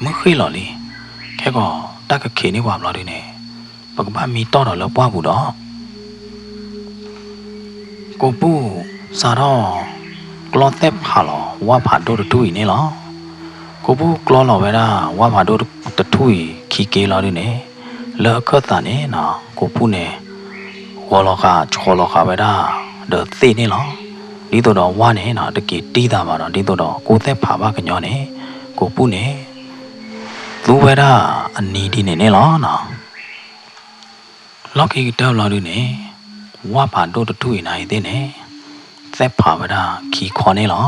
မုၢ်ဃ့ၢ်လီၤလံ. ခဲကီးတၢ်ကခံးန့ၢ်ပှၤဘျီဒုန့ၣ် ပကဘၣ်မံတီၢ်ဒီးလၢပှၢ်ပူၤဒီး ကိးပူၣ်စးထီၣ်ကျီသဲၣ်ဖးလီၤ ဝၣ်ဖးဒိၣ်တထူၣ်အံၤန့ၣ်လီၤ. ကိးပူၣ်ကျီလီၤဝဲဒၣ် ဝၣ်ဖးဒိၣ်တထူၣ်အံၤခံက့လီၤဒုန့ၣ်, လၢအခၢၣ်သးန့ၣ်နီၤ ကိးပူၣ်န့ၣ် ဂီၤလီၤဃာ်ဆှီလီၤဃာ်ဝဲဒၣ် ဒီးသ့ၣ်န့ၣ်လီၤ. ဒ်သိးဒီးဝၣ်န့ၣ်နီၤ တက့ၤတံၢ်သးဘၣ်ဒီး ဒ်သိးဒီးကူသဲၣ်ဖးဘၣ်ကညီန့ၣ် ကိးပူၣ်န့ၣ် သူဝဲဒၣ်အနံၤဒ်န့ၣ်န့ၣ်လီၤနီၤ. လီၢ်ခံကတၢၢ်ဘျီဒုန့ၣ် ဝၣ်ဖးဒိၣ်တထူၣ်အံၤနၤအံၤသ့ၣ်န့ၣ် သဲၣ်ဖးဝဲဒၣ်ခံခီန့ၣ်လီၤ.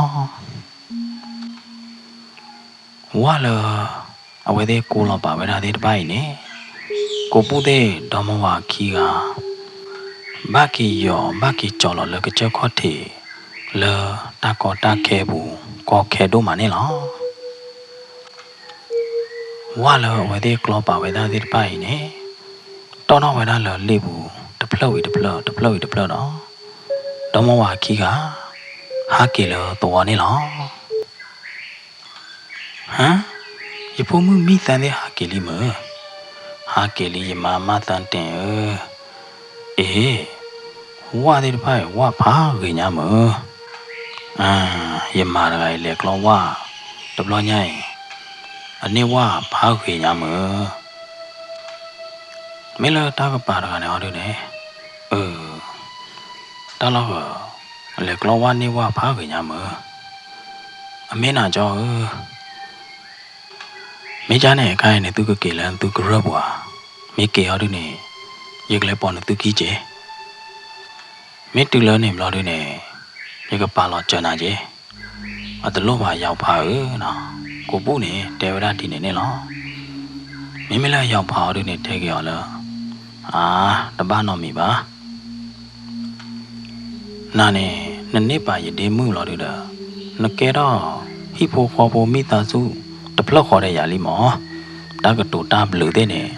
ဝၣ်လၢ အဝဲသ့ၣ်ကူလီၤပာ်ဝဲဒၣ်သ့ၣ်တဖၣ်အံၤန့ၣ် ကိးပူၣ်သ့ၣ်ဒီမါဝၤခံဂၤ ဘၣ်က့ၤယီၤဘၣ်က့ၤကၠီၤလီၤလၢကစၢၢ်ခီၣ်ထံး လၢတၢ်ကီတၢ်ခဲပူၤ ကီခဲဒိၣ်မးန့ၣ်လီၤ. ဝၣ်လၢအဝဲသ့ၣ်ကျီပာ်ဝဲဒၣ်သ့ၣ်တဖၣ်အံၤန့ၣ် တီၢ်ထီၣ်ဝဲဒၣ်လၢလ့ၣ်ပူၤ တဖျၢၣ်ဝံၤတဖျၢၣ် တဖျၢၣ်ဝံၤတဖျၢၣ်ဒီး ဒီမါဝၤခံဂၤ ဟးက့ၤလၢသဝီန့ၣ်လီၤ. ဟါ, ယဖိမုၣ်မံသၢသ့ၣ်ဟးက့ၤလံမၢ်, ဟးက့ၤလံယမါမၤသၢတ့ၢ်ဧၢ, အ့ၣ်, ဝၣ်သ့ၣ်တဖၣ်အံၤ ဝၣ်ဖးဂ့ၤညါမၢ်, ယမါတဂၤအံၤလဲၤကျီဝၣ် တဘျီညါအံၤ အန့ၢ်ဝၣ်ဖးဂ့ၤညါမၢ်. မ့ၢ်လၢတၢ်ကပၤတဂၤန့ၣ်အီၤဒုန့ၣ်, အၢ, တၢ်လီၢ်ဂၢၤ, လဲၤကျီဝၣ်န့ၢ်ဝၣ်ဖးဂ့ၤညါမၢ်, အမ့ၢ်နၤကၠီဧၢ, မ့ၢ်ကၢ်န့ၣ် ခဲအံၤန့ၣ် သုကက့ၤလၢသုကရၢၢ်ပူၤဧါ, မ့ၢ်က့ၤအီၤဒုန့ၣ် ယကလဲၤပိာ်နသုခံက့ၤ, မ့ၢ်တုၤလၢန့ၣ်ဘျီဒုန့ၣ် ယကပာ်လီၤစၢၤနၤက့ၤ, အတလိၣ်ဘၣ်ယီၤဖးဧၢ, ကိးပူၣ်န့ၣ် တဲဝဲဒၣ်ဒ်န့ၣ်န့ၣ်လီၤ. မ့မ့ၢ်လၢယီၤဖးအီၤဒုန့ၣ် တဲက့ၤအီၤလၢ အါ, တဘၣ်နီတမံၤဘၣ်. နၤန့ၣ် နန့ၢ်ပာ်ယဒ့မုၣ်လီၤဒုဒီး နကဲထီၣ်ဟံၣ်ဖိဃီဖိမံသးဆူၣ် တဖျၢၣ်ဃီဒီးယၤလံမၢ်. တၢ်ကတိၤတၢ်ဘျုးသ့ၣ်န့ၣ်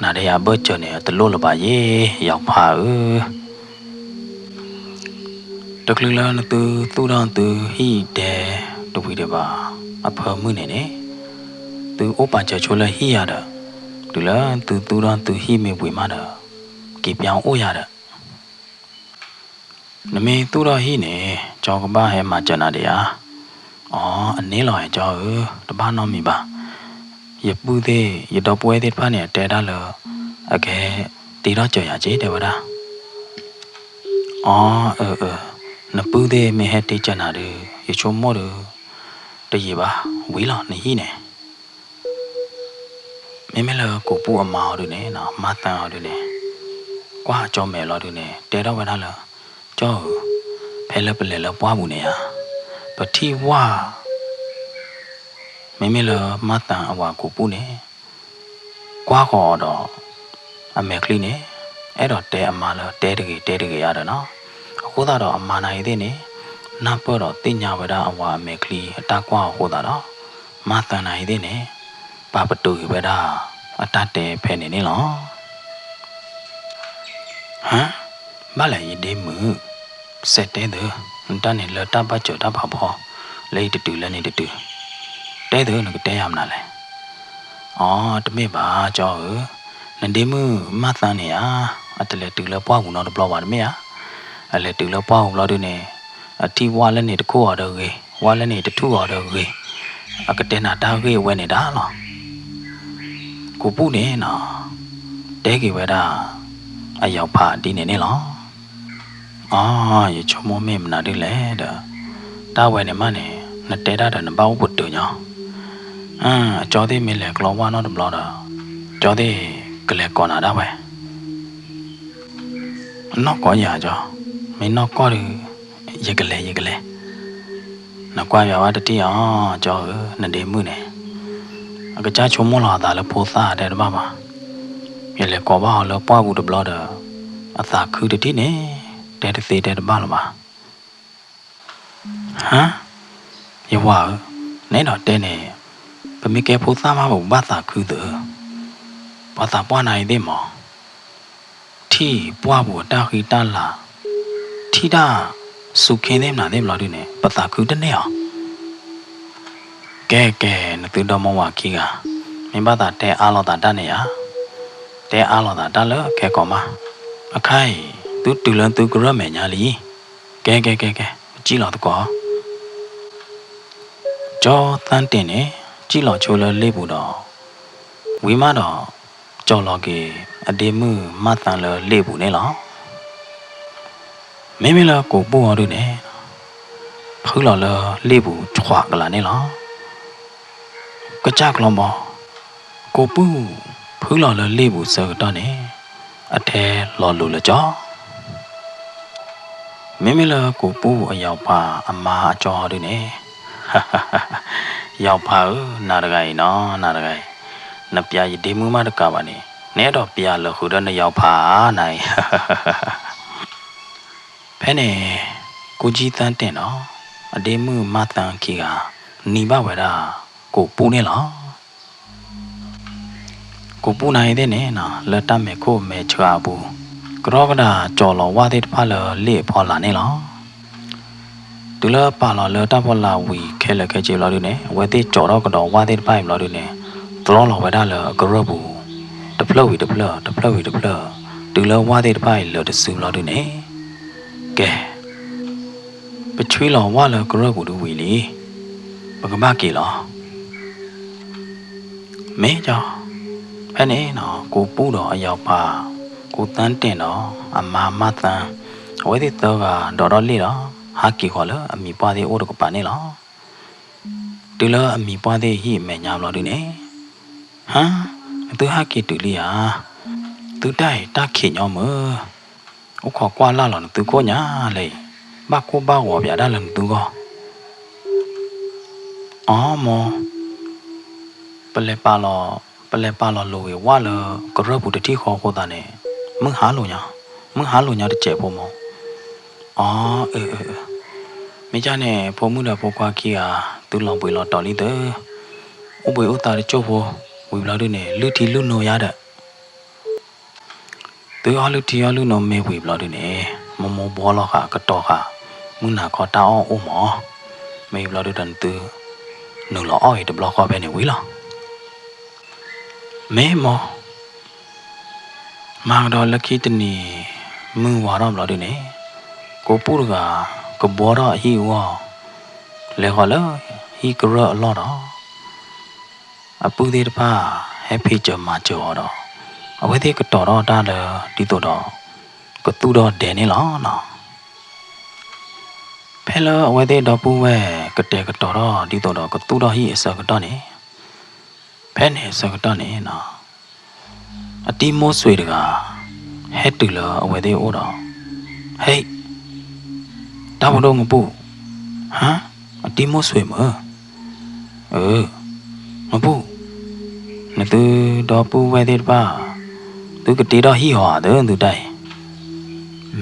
နၤဒီးယၤဘၢၣ်စၢၤန့ၣ် အတလိၣ်လၢၤဘၣ်ယဲ ယီၤဖးဧၢ. တချုးလၢနသုသူၣ်ထီၣ်သုဟံၣ်ဒဲတဝံၤဒံးဘၣ် အဖၢမုၢ်န့ၣ်န့ၣ် သုအိၣ်ပာ်စၢၤဆိလၢဟံၣ်ယၤဒီး တုၤလၢသုသူၣ်ထီၣ်သုဟံၣ်မ့ၢ်ဝံၤမးဒီး က့ၤပၠါအိၣ်ယၤဒီး နမ့ၢ်သူၣ်ထီၣ်ဟံၣ်န့ၣ် ကၠီကဘၣ်ဟဲမၤစၢၤနၤဒံးဧါ. အီ အန့ၣ်လီၤ ကၠီဧၢ, တဘၣ်နီတမံၤဘၣ်. ယပုၢ်သ့ၣ် ယဒီပုၢ်ဝဲၢ်သ့ၣ်တဖၣ်န့ၣ် အတဲဒၣ်လၢ အကဟဲတ့ထီၣ်စၢၤယၤက့ၤ တဲဝဲဒၣ်. အီ အၢ အၢ နပုၢ်သ့ၣ်မ့ၢ်ဟဲတ့စၢၤနၤဒီး ယဆိကမိၣ်ဒီး တယံာ်ဘၣ် ဝံၤလီၤ နဟံၣ်န့ၣ် မ့မ့ၢ်လၢကိးပူၣ်အမါအီၤဒုန့ၣ် မါသၢအီၤဒုန့ၣ် ကွၢ်အကၠီမဲာ်လီၤဒုန့ၣ် တဲထီၣ်ဝဲဒၣ်လၢ ကၠီဧၢ, ဖဲလၢပလဲၤလၢပှၢ်ပူၤန့ၣ်ဧါ, ပထံၣ်ဝၣ် မ့မ့ၢ်လၢမါသၢအဝၤကိးပူၣ်န့ၣ် ကွၢ်ဃီၤအီၤဒီး အမဲာ်ချံန့ၣ် အဲၣ်ဒိးတဲအမါလၢတဲတဂ့ၤတဲတဂ့ၤဧါဒီးနီၤ. အဃိသတးဒီးအမါနၤအံၤသ့ၣ်န့ၣ် နၢ်ပၢၢ်ဒီးသ့ၣ်ညါဝဲဒၣ်အဝၤအမဲာ်ချံအတၢ်ကွၢ်အဃိသတးဒီး မါသၢနၤအံၤသ့ၣ်န့ၣ် ပာ်ပတုာ်က့ၤဝဲဒၣ်အတၢ်တဲဖဲန့ၣ်န့ၣ်လီၤ. ဟါ, ဘၣ်လဲၣ်ယဒ့မုၣ်, စဲးတဲသု, နတၢ်န့ၣ်လၢတၢ်ဘၣ်စၢၤတၢ်ဖးဖီ လၢယတတုၤလၢန့ၣ်တတုၤ, တဲသုနကတဲယၤမနုၤလဲၣ်. အီ တမ့ၢ်ဘၣ်ကၠီဧၢ, နဒ့မုၣ်မၢ်သၢန့ၣ်ဧါ, အတလဲၤတုၤလၢပှၢ်ပူၤနီတဘျီဘၣ်တမ့ၢ်ဧါ, အလဲၤတုၤလၢပှၢ်ပူၤဘျီဒုန့ၣ် အထံၣ်ဝၣ်လၢန့ၣ်တခိၣ်အီၤဒီးဂ့ၤ, ဝၣ်လၢန့ၣ်တထူၣ်အီၤဒီးဂ့ၤ, အကတဲနၤတၢ်ဂ့ၢ်အဝဲန့ၣ်ဒၣ်လီၤ. ကိးပူၣ်န့ၣ်နီၤ, တဲက့ၤဝဲဒၣ် အယီၤဖးဒ်န့ၣ်န့ၣ်လီၤ. အီ ယဆိကမိၣ်မ့ၢ်မနုၤဒ်လဲၣ်ဒီး, တၢ်ဝဲန့ၣ်မးန့ၣ် နတဲဒၣ်ဒီးနဘၣ်အိၣ်ပတုာ်ညီ, အကၠီသ့ၣ်မ့ၢ်လဲၤကျီဝၣ်နီတဘျီဒီး, ကၠီသ့ၣ်ကလဲၤကိးနၤဒၣ်ဝဲ နီၢ်ကီၢ်ယၤကၠီ, မ့ၢ်နီၢ်ကီၢ်ဒီး ယကလဲၤ ယကလဲၤ, နကွၢ်ယၤဝဲတထံၣ်အီၤ, ကၠီဧၢ နဒ့မုၣ်န့ၣ် အကစၢ်ဆိကမိၣ်လီၤအသးလၢဖိသၣ်တဲတဘၣ်ဘၣ်, ယလဲၤကိးဘၣ်အီၤလၢပှၢ်ပူၤတဘျီဒီး အသးခုတထံၣ်န့ၣ် တဲတသ့တဲတဘၣ်လၢၤဘၣ်. ဟါ, ယဝၤဧၢ, နအဲၣ်ဒိးတဲန့ၣ်, ပမ့ၢ်ကဲဖိသၣ်မးပကဘၣ်သးခုသ့, ပှၤသးပှၢ်နၤအံၤသ့ၣ်မး, ထံၣ်ပှၢ်ပူၤအတၢ်ဃံတၢ်လၤ, ထံၣ်တၢ်စူးခ့သ့ၣ်မနုၤသ့ၣ်ဘျီဒုန့ၣ် ပသးခုတန့ၢ်အီၤ. ကဲကဲ နသုဒီမါဝၤခံဂၤ, မ့ၢ်ဘၣ်သးတဲအါလိာ်သးတၢ်န့ၣ်ဧါ, တဲအါလိာ်သးတၢ်လၢခဲကိာ်မး, အခါအံၤ သုတုၤလၢသုကရၢၢ်မဲာ်ညါလံ. ကဲကဲကဲကဲ ပစံၣ်လီၤသကိး ကၠီသၣ်တ့ၢ်န့ၣ် စံၣ်လီၤဆိလၢလ့ၣ်ပူၤဒီး ဝံၤမးဒီး ကၠီၤလီၤက့ၤအဒ့မုၣ်မၢ်သၢလၢလ့ၣ်ပူၤန့ၣ်လီၤ. မ့မ့ၢ်လၢကိးပူၣ်အီၤဒုန့ၣ် ဖုလီၤလၢလ့ၣ်ပူၤဆှးကလးန့ၣ်လီၤ. ကစၢ်ကျီဘီ, ကိးပူၣ်ဖုလီၤလၢလ့ၣ်ပူၤဆၢကတီၢ်န့ၣ် အထဲလီၤလိၤလၢကၠီ မ့မ့ၢ်လၢကိးပူၣ်အယီၤဖးအမါအကၠီဒုန့ၣ်, ယီၤဖးဧၢ, နၤတဂၤအံၤနီၤ, နၤတဂၤအံၤ, နပျးယဒ့မုၣ်မးတကးဘၣ်န့ၣ် နအဲၣ်ဒိးပျးလၢဃုာ်ဒီးနယီၤဖးဧါ နၤအံၤ. ဖဲန့ၣ် ကူကၠံသၣ်တ့ၢ်နီၤ, အဒ့မုၣ်မၢ်သၢခံဂၤ နံၤဘၣ်ဝဲဒၣ် ကိးပူၣ်န့ၣ်လီၤ. ကိးပူၣ်နၤအံၤသ့ၣ်န့ၣ် လၢတၢ်မဲာ်ခိၣ်မဲာ်ဆှးအပူၤ ကရီကဒၣ်ကၠီၤလီၤဝၣ်သ့ၣ်တဖၣ်လၢလ့ၣ်အဖီလာ်န့ၣ်လီၤ. တုၤလၢပာ်လီၤလၢတၢ်ဖီလာ်ဝံၤခဲလၢာ်ခဲဆ့ဘျီဒုန့ၣ် အဝဲသ့ၣ်ကၠီၤထီၣ်ကဒီးဝၣ်သ့ၣ်တဖၣ်အံၤဘျီဒုန့ၣ် တြီလီၤဝဲဒၣ်လၢအကရၢၢ်ပူၤ တဖျၢၣ်ဝံၤတဖျၢၣ် တဖျၢၣ်ဝံၤတဖျၢၣ် တုၤလၢဝၣ်သ့ၣ်တဖၣ်အံၤလၢာ်တစုဘျီဒုန့ၣ်, ကဲ ပဆွံလီၤဝၣ်လၢကရၢၢ်ပူၤဒုဝံၤလံ, ပကဘၣ်က့ၤလီၤ. မ့ၢ်ကၠီ, ဖဲန့ၣ် ကိးပူၣ်ဒီးအယီၤဖး, ကူသၣ်တ့ၢ်ဒီး အမါမၢ်သၢ, အဝဲသ့ၣ်သၢဂၤဒိးထီၣ်လ့ၣ်ဒီး ဟးက့ၤဃီၤလၢအမံၤပှၢ်သ့ၣ်အိၣ်တကပၤန့ၣ်လီၤ. တုၤလၢအမံၤပှၢ်သ့ၣ်ဟံၣ်အမဲာ်ညါဘျီဒုန့ၣ်, ဟါ, နသုဟးက့ၤတုၤလံဧါ, သုတၢ်အံၤတၢ်ခံးညီမုၢ် အိၣ်ခိးကွၢ်လၢ်လီၤနသုခိၣ်ညါလၢအံၤ, ဘၣ်ကိၢ်ဘၣ်ဂီၤပၠးဒၣ်လၢနသုဂီၢ်. အီ မိၢ်, ပလဲၤပာ်လီၤ, ပလဲၤပာ်လီၤလိၤဝံၤဝၣ်လၢကရၢၢ်ပူၤတထံၣ်ဃီအဃိသတးန့ၣ်, မုၢ်ဟါလိာ်ညီ, မုၢ်ဟါလိာ်ညီတစဲးဖိမိၢ်. အီ, မ့ၢ်ကၠၢ်န့ၣ် ဖိမုၣ်ဒီးဖိခွါခံဂၤ သုလီၤဘှံးလီၤတီၤလံသၢ, အိၣ်ဘှံးအိၣ်သါတစိၢ်ဖိ, ဝံၤဘျီဒုန့ၣ် လုၢ်ထံလုၢ်နိယါဒီး သုအီၣ်လုၢ်ထံအီၣ်လုၢ်နိမ့ၢ်ဝံၤဘျီဒုန့ၣ်, မိၢ်မိၢ်ဘှီလီၤဃာ်ကတီၤဃာ်, မုၢ်နၤခီတၢ်အီၣ်အိၣ်မး, မ့ၢ်ဝံၤဘျီဒုဒီးနသု နုာ်လီၤအီၣ်အံၤတဘျီဃီဖဲန့ၣ်ဝံၤလီၤ. မ့ၢ်မိၢ်, မၤကဒီးလၢခံတနံၤ မုၢ်ဝါထီၣ်ဘျီဒုန့ၣ်, ကိးပူၣ်တဂၤ ကဘှီထီၣ်အဟံၣ်အဂီၢ်, လဲၤဃီၤလၢဟံၣ်ကရၢၢ်အလီၢ်ဒီး အပုၢ်သ့ၣ်တဖၣ် ဟဲဖံးစၢၤမၤစၢၤအီၤဒီး အဝဲသ့ၣ်ကတီၤထီၣ်တၢ်လၢ ဒ်သိးဒီး ကသူၣ်ထီၣ်ဒဲန့ၣ်လီၤနီၤ. ဖဲလၢအဝဲသ့ၣ်ဒီပုၢ်ဝဲၢ် ကတဲာ်ကတီၤထီၣ်ဒ်သိးဒီးကသူၣ်ထီၣ်ဟံၣ်အဆၢကတီၢ်န့ၣ်, ဖဲန့ၣ်အဆၢကတီၢ်န့ၣ်နီၤ, အတံၤမိၢ်စွ့ၤတဂၤ ဟဲတုၤလၢအဝဲသ့ၣ်အအိၣ်ဒီး, ဟဲ, တၢ်ဖိဒိၣ် ငပူၣ်, ဟါ, အတံၤမိၢ်စွ့ၤမ့ၢ်, အၢ, ငပူၣ်, နသုဒီပုၢ်ဝဲၢ်သ့ၣ်တဖၣ် သုကတ့ထီၣ်ဟံၣ်ဧါ သုတၢ်အံၤ,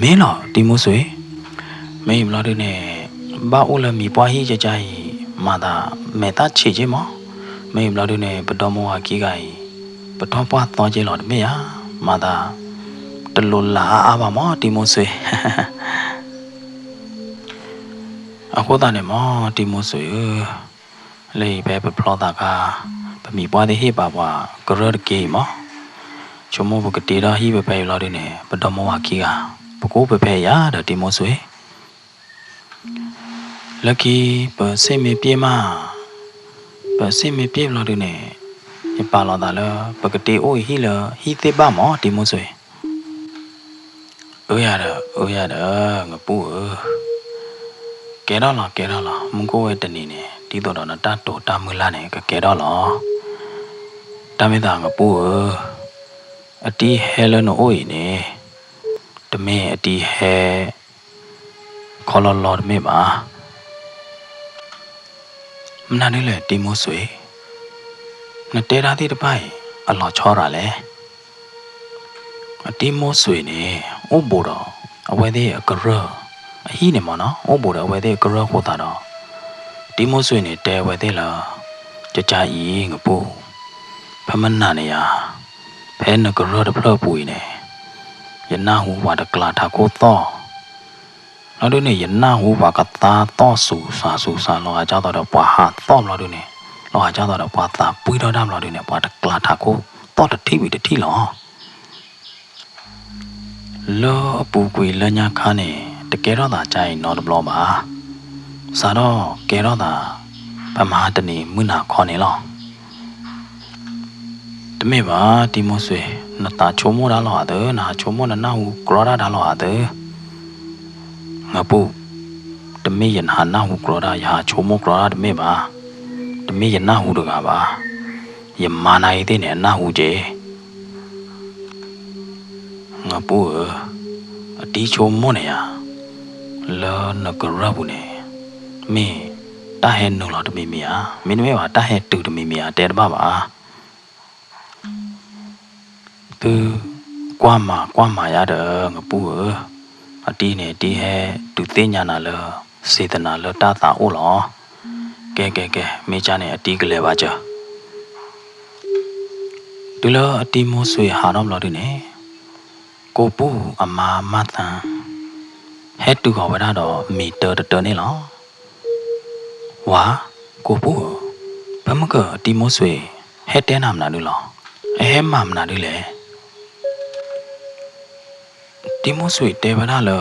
မ့ၢ်လီၤ တံၤမိၢ်စွ့ၤ, မ့ၢ်အံၤဘျီဒုန့ၣ် ဘၣ်အိၣ်လၢမံၤပှၢ်ဟံၣ်ကကါအံၤ မၤသးမဲာ်သၣ်ဆံးက့မး, မ့ၢ်အံၤဘျီဒုန့ၣ် ပဒီမိၢ်ဝၤခံဂၤအံၤ ပထီၣ်ပှၢ်သီက့လီၤတမ့ၢ်ဧါ, မၤသး တလိၤလးအါအါဘၣ်မး တံၤမိၢ်စွ့ၤ. အဃိသတးန့ၣ်မး တံၤမိၢ်စွ့ၤဧၢ, လၢအံၤဖဲပဖျီသးခါ ပမံၤပှၢ်သ့ၣ်ဟ့ၣ်ပာ်ပှၤကရၢၢ်တက့အံၤမး, ဆိကမိၣ်ပကတ့ထီၣ်ဟံၣ်ဖဲဖဲအံၤလီၤဒုန့ၣ် ပဒီမိၢ်ဝၤခံဂၤ ပကအိၣ်ဖဲဖဲအံၤယၤဒီး တံၤမိၢ်စွ့ၤ လၢခံ ပစ့ၣ်မ့ၢ်ပျဲၢ်မး, ပစ့ၣ်မ့ၢ်ပျဲၢ်ဘျီဒုန့ၣ် ယပာ်လီၤသးလၢ ပကတ့အိၣ်အံၤဟံၣ်လၢဟံၣ်သ့ၣ်ဘၣ်မး တံၤမိၢ်စွ့ၤ. အၢယၤဒီး အၢယၤဒီး ငပူၣ်ဧၢ, ကဲထီၣ်လီၤ ကဲထီၣ်လီၤ မူခိၣ်ဝဲတနံၤန့ၣ် ဒ်သိးဒီးနတၢ်တိာ်တၢ်မုၢ်လၢ်န့ၣ် ကကဲထီၣ်လီၤ. တၢ်မ့ၢ်သး ငပူၣ်ဧၢ, အတံၤဟဲလၢနအိၣ်အံၤန့ၣ် တမ့ၢ်အတံၤဟဲ ခီလီလီတမ့ၢ်ဘၣ်. မနုၤဒ်လဲၣ် တံၤမိၢ်စွ့ၤ, နတဲတၢ်သ့ၣ်တဖၣ်အံၤ အလီၤဆီရၤလဲၣ်. အတံၤမိၢ်စွ့ၤန့ၣ် အိၣ်ဘူးဒီးအဝဲသ့ၣ်အကရၢၢ် အဟံၣ်န့ၣ်မးနီၤ, အိၣ်ဘူးဒီးအဝဲသ့ၣ်အကရၢၢ်အဃိသတးဒီး တံၤမိၢ်စွ့ၤန့ၣ် တဲဝဲသ့ၣ်လၢ ကကါအံၤ ငပူၣ်, ဖဲမနၤန့ၣ်ယၤ, ဖဲနကရၢၢ်တဖျၢၣ်အပူၤအံၤန့ၣ် ယနၢ်ဟူပှၤတကျးထးခိၣ်သီၣ် လီၤဒုန့ၣ် ယနၢ်ဟူပှၤကသါသီၣ်စူၤစးစူၤစး လီၤဂာ်ဒ်သိးဒီးပှၤဟးသီၣ်ဘျီဒုန့ၣ်, လီၤဂာ်ဒ်သိးဒီးပှၤသးပှံၢ်ထီၣ်တၢ်ဘျီဒုန့ၣ် ပှၤတကျးထးခိၣ်သီၣ်တထံၣ်ဝံၤတထံၣ်လီၤ. လၢအပူၤကွံာ်လၢညါခါန့ၣ် တကဲထီၣ်သးကါအံၤနီတဘျီဘၣ်. စးထီၣ်ကဲထီၣ်သး ပမၤတနံၤမုၢ်နၤခီန့ၣ်လီၤ. တမ့ၢ်ဘၣ် တံၤမိၢ်စွ့ၤ, နသးဆိကမိၣ်တၢ်လီၤဧါသၢ, နဟးဆိကမိၣ်နနၢ်ဟူကြီတၢ်တၢ်လီၤဧါသၢ. ငပူၣ်, တမ့ၢ်ယဟးနၢ်ဟူကြီတၢ် ယဟးဆိကမိၣ်ကြီတၢ်တမ့ၢ်ဘၣ်. တမ့ၢ်ယနၢ်ဟူတဂၤဘၣ်. ယမါနၤအံၤသ့ၣ်န့ၣ် အနၢ်ဟူက့ၤ ငပူၣ်ဧၢ, အတံၤဆိကမိၣ်န့ၣ်ယါ, လၢနကရၢၢ်ပူၤန့ၣ် မ့ၢ်တၢ်ဟဲနုာ်လီၤတမံၤမံၤဧါ, မ့တမ့ၢ်ဘၣ် တၢ်ဟဲတုၤတမံၤမံၤဧါ တဲတဘၣ်ဘၣ်. သုကွၢ်မၤကွၢ်မၤယါဒီး ငပူၣ်ဧၢ, အတံၤန့ၣ် အတံၤဟဲဒုးသ့ၣ်ညါနၤလၢ စ့သနၤလၢတၢ်သးအိၣ်လီၤ. ကဲကဲကဲ မ့ၢ်ကၢ်န့ၣ် အတံၤကလဲၤဘၣ်စၢၤ တုၤလၢအတံၤမိၢ်စွ့ၤဟးထီၣ်ဘျီဒုန့ၣ်, ကိးပူၣ်အမါမၤသၢ ဟဲတုၤဃီၤဝဲဒၣ်ဒီးမ့ၤတၢတတၢန့ၣ်လီၤ. ဝၤ, ကိးပူၣ်ဧၢ, ဖဲမုၢ်ကၢၢ်အတံၤမိၢ်စွ့ၤ ဟဲတဲနၤမနုၤဒုလီၤ. အဟဲမၤမနုၤဒုလဲၣ်. တံၤမိၢ်စွ့ၤတဲဝဲဒၣ်လၢ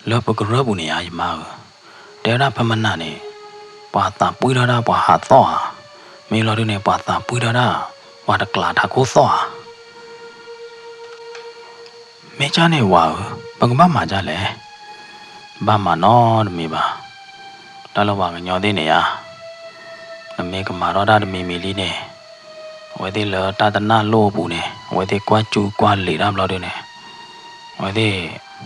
လၢပကရၢၢ်ပူၤန့ၣ်ဧါ ယမါဧၢ, တဲဝဲဒၣ်ဖဲမနၤန့ၣ် ပှၤသးပှံၢ်ထီၣ်ဒၣ်ပှၤဟးသီၣ်ဧါ, မ့ၢ်လီၤဒုန့ၣ် ပှၤသးပှံၢ်ထီၣ်ဒၣ် ပှၤတကျးထးခိၣ်သီၣ်ဧါ. မ့ၢ်ကၢ်န့ၣ်ဝၤဧၢ, ပကဘၣ်မၤဒ်လဲၣ်. ဘၣ်မၤနီတမံၤဘၣ်. တၢ်လၢပှၤကညီသ့ၣ်န့ၣ်ဧါ, နမ့ၢ်ကမၤထီၣ်တၢ်တမံၤမံၤလံန့ၣ်, အဝဲသ့ၣ်လၢတၢ်တနၢ်လိၣ်အပူၤန့ၣ် အဝဲသ့ၣ်ကွၢ်ကူကွၢ်လ့ၤတၢ်ဘျီဒုန့ၣ်, အဝဲသ့ၣ်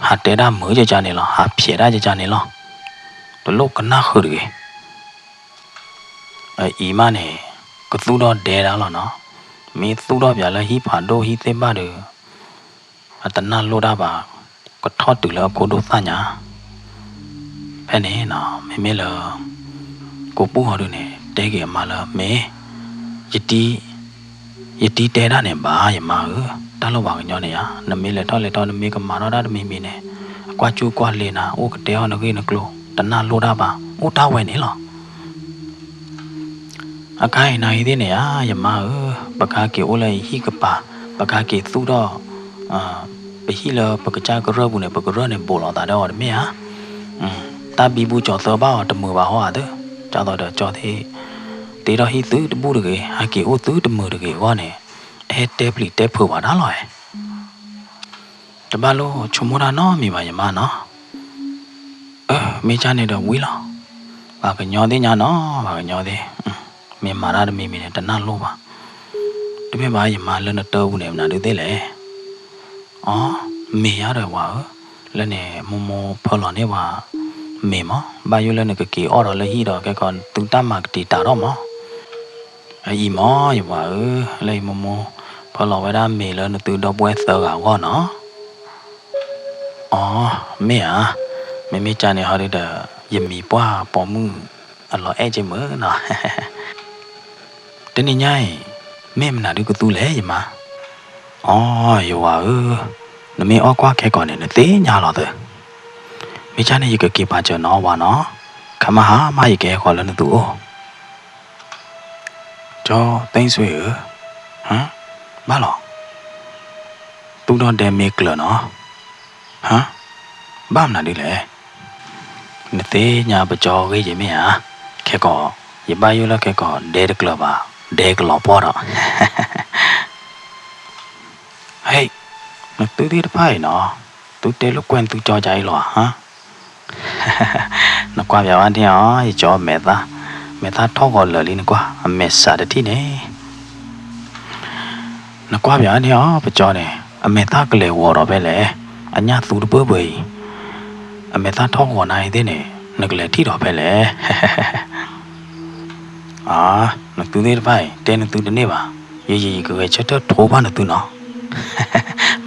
ဟးတဲတၢ်မုာ်ကကန့ၣ်လီၤ, ဟးဖျဲးတၢ်ကကန့ၣ်လီၤ. တလိၣ်ကနၣ်ဃုာ်တဂ့ၤ. အအံၤမးန့ၣ် ကသူၣ်ထီၣ်ဒဲဒၣ်လီၤနီၤ. မ့ၢ်သူၣ်ထီၣ်ပၠးလၢဟံၣ်ဖးဒိၣ်ဟံၣ်သ့ၣ်ဘၣ်ဒီး အတနၢ်လိၣ်တၢ်ဘၣ်, ကထီၣ်တုၤလၢအခိၣ်ဒိၣ်သၣ်ညါ. ဖဲန့ၣ်နီၤ မ့မ့ၢ်လၢ ကိးပူၣ်ဟီဒုန့ၣ် တဲက့ၤအမါလၢ မ့ၢ် ယတံၤ ယတံၤတဲဒၣ်န့ၣ်ဘၣ် ယမါဧၢ, တၢ်လၢပှၤကညီန့ၣ်ဧါ, နမ့ၢ်လဲၤထီၣ်လဲၤထီ နမ့ၢ်ကမၤထီၣ်တၢ်တမံၤမံၤန့ၣ် အကွၢ်ကူကွၢ်လ့ၤနၤ အိၣ်ကတဲအီၤနဂ့ၢ်နကျိၤ တနၢ်လိၣ်တၢ်ဘၣ်, အိၣ်တၢ်ဝဲန့ၣ်လီၤ. အကါအံၤနၤအံၤသ့ၣ်န့ၣ်ဧါ ယမါဧၢ, ပကဟဲက့ၤအိၣ်လၢအဟံၣ်ကပၤ, ပကဟဲက့ၤသူၣ်ထီၣ် ပဟံၣ်လၢပကစၢ်ကရၢၢ်ပူၤန့ၣ် ပကရၢၢ်န့ၣ်ဘိးလိာ်သးဒီးအီၤတမ့ၢ်ဧါ. တၢ်ဘံဘူကၠီၤသၢဘၣ်အီၤတမုာ်ဘၣ်ဟီဧါသၢ, ကၢ်သိးဒီးကၠီသ့ၣ် တ့ထီၣ်ဟံၣ်သုတဘူၣ်တဂ့ၤ, ဟဲက့ၤအိၣ်သုတမုာ်တဂ့ၤအဂီၢ်န့ၣ်, အဟဲတဲပျံၤတဲဖုးဘၣ်တၢ်လီၤ. တဘၣ်လိၣ်ဆိကမိၣ်တၢ်နီတမံၤဘၣ်ယမါနီၤ. အၢ မ့ၢ်ကၢ်န့ၣ်ဒီးဝံၤလီၤ. ပှၤကညီသ့ၣ်ညါနီၤ, ပှၤကညီသ့ၣ်, မ့ၢ်မၤတၢ်တမံၤမံၤန့ၣ် တနၢ်လိၣ်ဘၣ်. တမ့ၢ်ဘၣ်ယမါလၢနတၢ်ပူၤန့ၣ် မနုၤဒုးသ့လဲၣ်. အီ, မ့ၢ်ယါဒီးဝၤဧၢ, လၢန့ၣ်မိၢ်မိၢ်ဖၢလီၤန့ၢ်ပှၤမ့ၤမး, ဘၣ်ယိၣ်လၢနကက့ၤအီၣ်ဒီးလၢဟံၣ်ဒီး ကဲကီးသုတၢ်မၤကတံာ်တာ်ထီၣ်မး. အအံၤမးယဝၤဧၢ, လၢအံၤမိၢ်မိၢ်ဖၢလီၤဝဲဒၣ်မ့ၤလၢနသုဒီပုၢ်ဝဲၢ်သၢဂၤအဂီၢ်နီၤ. အီ, မ့ၢ်ဧါ, မ့မ့ၢ်ကၢ်န့ၣ်ဟီဒုဒီး ယမံၤပှၢ်ပိာ်မုၣ်အလီၤအဲၣ်က့မုၢ်နီၤ. တနံၤညါအံၤ မ့ၢ်မနုၤဒုကသူလဲၣ်ယမါ. အီ, ယဝၤဧၢ, နမ့ၢ်အီၣ်ကွၢ်ခဲကီးန့ၣ် နသ့ၣ်ညါလီၤသၢ. မ့ၢ်ကၢ်န့ၣ် ယကက့ၤပာ်စၢၤနီၤဝၤနီၤ, ခါမဟါမးယကဟဲဃီၤလၢနသုအိၣ်. ကၠီသ့ၣ်စွ့ဧၢ, ဟါ, ဘၣ်လီၤ. သူၣ်ထီၣ်ဒဲမ့ၢ်ကျၢၤနီၤ, ဟါ, ဘၣ်မနုၤဒ်လဲၣ်. နသ့ၣ်ညါပကၠီဂ့ၢ်ယမ့ၢ်ဧါ, ခဲကီး, ယဘၣ်ယိၣ်လၢခဲကီး ဒဲတကျၢၤဘၣ်, ဒဲကလီၤပှီၢ်ဒီး ဟဲ, နသုသ့ၣ်တဖၣ်အံၤနီၤ, သုတဲလိာ်ကွဲသုကၠီကၢ်အံၤလီၤဧါ. နကွၢ်ပၠးဝဲန့ၣ်အီၤ, ယကၠီမဲာ်သၣ်, မဲာ်သၣ်ထီၣ်ဂီၤလၢာ်လံနကွၢ်, အမဲာ်စးတထံၣ်န့ၣ်. နကွၢ်ပၠးန့ၣ်အီၤ ပကၠီန့ၣ်, အမဲာ်သၣ်ကလဲၤဂီၤဒီးဖဲလဲၣ်, အညၣ်သူတပၢၢ်ပၢၢ်အံၤ, အမဲာ်သၣ်ထီၣ်ဂီၤနၤအံၤသ့ၣ်န့ၣ်, နကလဲၤထံၣ်ဒီးဖဲလဲၣ်. အါ, နသုသ့ၣ်တဖၣ်အံၤ တဲနသုတန့ၢ်ဘၣ်, ယယံာ်ယကဂဲၤဆၢထၢၣ်ထိဘၣ်နသုနီၤ.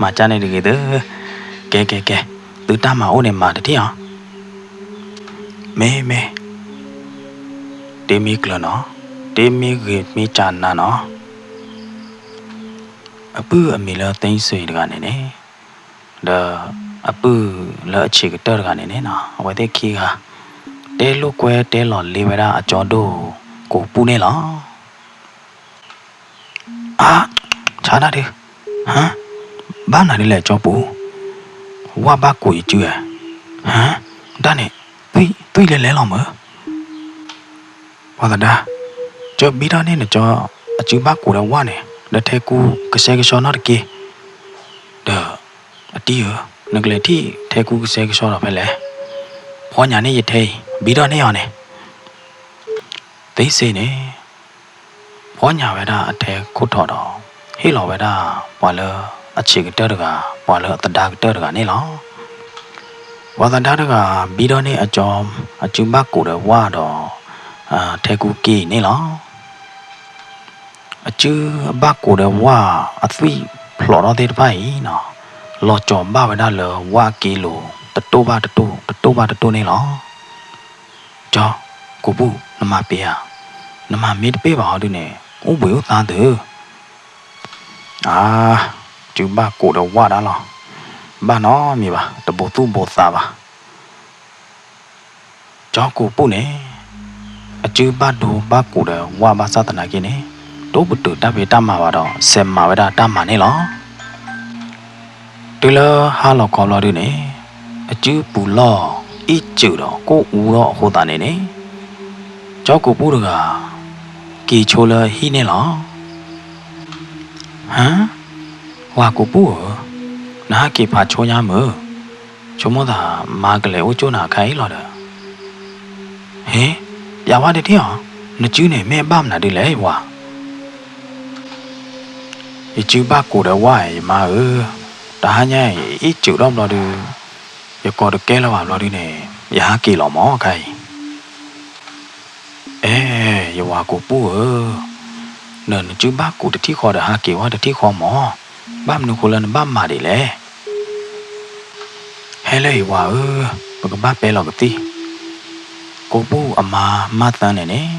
မၤကၢ်န့ၣ်တဂ့ၤသၢ, ကဲကဲကဲ, သုတၢ်မၤအိၣ်န့ၣ်မၤတထံၣ်အီၤ. မ့ၢ်မ့ၢ်, တ့မ့ၢ်ကျၢၤနီၤ, တ့မ့ၢ်ဂ့ၤမ့ၢ်ကၢ်နၤနီၤ. အပုၢ်အမံၤလၢသ့ၣ်စ့တဂၤန့ၣ်န့ၣ်, ဒီးအပုၢ်လၢအဆံးကတၢၢ်တဂၤန့ၣ်န့ၣ်နီၤ, အဝဲသ့ၣ်ခံဂၤ, တဲလိာ်ကွဲတဲလီၤလ့ဝဲဒၣ်အကၠီဒိၣ်ကိးပူၣ်န့ၣ်လီၤ. အါ, ဆါဒၣ်ဒု, ဟါ, ဘၣ်မနုၤဒ်လဲၣ်ကၠီပူၤ, ဝၣ်ဘၣ်ကိးယစုဧါ, ဟါ, ဒၣ်န့ၣ်, သွံၣ်လဲၤလဲၤလီၤမၢ်. ပှၤသဒါ, ကၠီဘံထီၣ်န့ၢ်နကၠီအစုဘၣ်ကိးဒီးဝၣ်န့ၣ် ဒီးထဲကူကစဲကဆှီနီတက့ၢ်. ဒီး, အတံၤဧၢ, နကလဲၤထံၣ်ထဲကူကစဲကဆှီဒီးဖဲလဲၣ်. ဖီညါန့ၢ်ယထဲအံၤ, ဘံထီၣ်န့ၢ်အီၤန့ၣ်. သ့ၣ်စ့န့ၣ် ဖီညါဝဲဒၣ်အထဲခိၣ်ထီးဒီး ဟ့ၣ်လီၤဝဲဒၣ်ပှၤလၢအဆံးကတၢၢ်တဂၤ, ပှၤလၢအသဒါကတၢၢ်တဂၤန့ၣ်လီၤ. ပှၤသဒါတဂၤ ဘံထီၣ်န့ၢ်အကၠီအစုဘၣ်ကိးဒီးဝၣ်ဒီး ထဲကူက့ၤအံၤန့ၣ်လီၤ. အစုအဘၣ်ကိးဒီးဝၣ်အသွံၣ်ဖျိးထီၣ်သ့ၣ်တဖၣ်အံၤနီၤ, လီၤကၠီၤဘၣ်ဝဲဒၣ်လၢဝၣ်က့လိၤ တတိၢ်ဘၣ်တတိၢ်, တတိၢ်ဘၣ်တတိၢ်န့ၣ်လီၤ. ကၠီ, ကိးပူၣ်, နမၤပ့ၤဧါ, နမၤမ့ၢ်တပ့ၤဘၣ်ဟီဒုန့ၣ် အိၣ်ဘှံးအိၣ်သါသု. အါ, စုဘၣ်ကိးဒီးဝၣ်ဒၣ်လီၤ. ဘၣ်နီတမံၤဘၣ်, တဘိသူၣ်ဘိသးဘၣ်. ကၠီကိးပူၣ်န့ၣ်, အစုဘၣ်ဒိဘၣ်ကိးဒီးဝၣ်ဘၣ်ဆၣ်သနာ်က့န့ၣ်, တိပတုာ်တၢ်ဖံးတၢ်မၤဘၣ်ဒီး စဲးမၤဝဲဒၣ်တၢ်မၤန့ၣ်လီၤ. တုၤလၢဟါလီၤခီဘျီဒုန့ၣ်, အစုပူၤလီၢ်အံၣ်စၢၤဒီးကိၣ်အူထီၣ်အဃိသတးန့ၣ်န့ၣ်, ကၠီကိးပူၣ်တဂၤ က့ၤဆိလၢဟံၣ်န့ၣ်လီၤ. ဟါ, ဝၤကိးပူၣ်ဧၢ, နဟးက့ၤဖးဆိညါမုၢ်, ဆိကမိၣ်သးမါကလဲၤအိၣ်ကၠိၣ်နၤအခါအံၤလီၤဒီး. ဟ့, ယဝဲတထံၣ်အီၤ, နစုန့ၣ်မ့ၢ်ဘၣ်မနုၤဒ်လဲၣ်ဝၤ. ယစုဘၣ်ကိးဒီးဝၣ်ယမါဧၢ, တဟါညါအံၤ အံၣ်စၢၤထီၣ်ဘျီဒု, ယကိးတကဲလၢၤဘၣ်ဘျီဒုန့ၣ် ယဟးက့ၤလီၤမၢ်ခါအံၤ. အဲ, ယဝၤကိးပူၣ်ဧၢ, နနစုဘၣ်ကိးတထံၣ်ဃီဒီးဟးက့ၤဝဲတထံၣ်ဃီမၢ်, ဘၣ်မနုၤဃိလၢနဘၣ်မၤဒ်လဲၣ်. ဟဲလၢအံၤဝၤဧၢ, ပကဘၣ်ပဲလီၤကသံၣ်. ကိးပူၣ်အမါမၢ်သၢန့ၣ်န့ၣ်,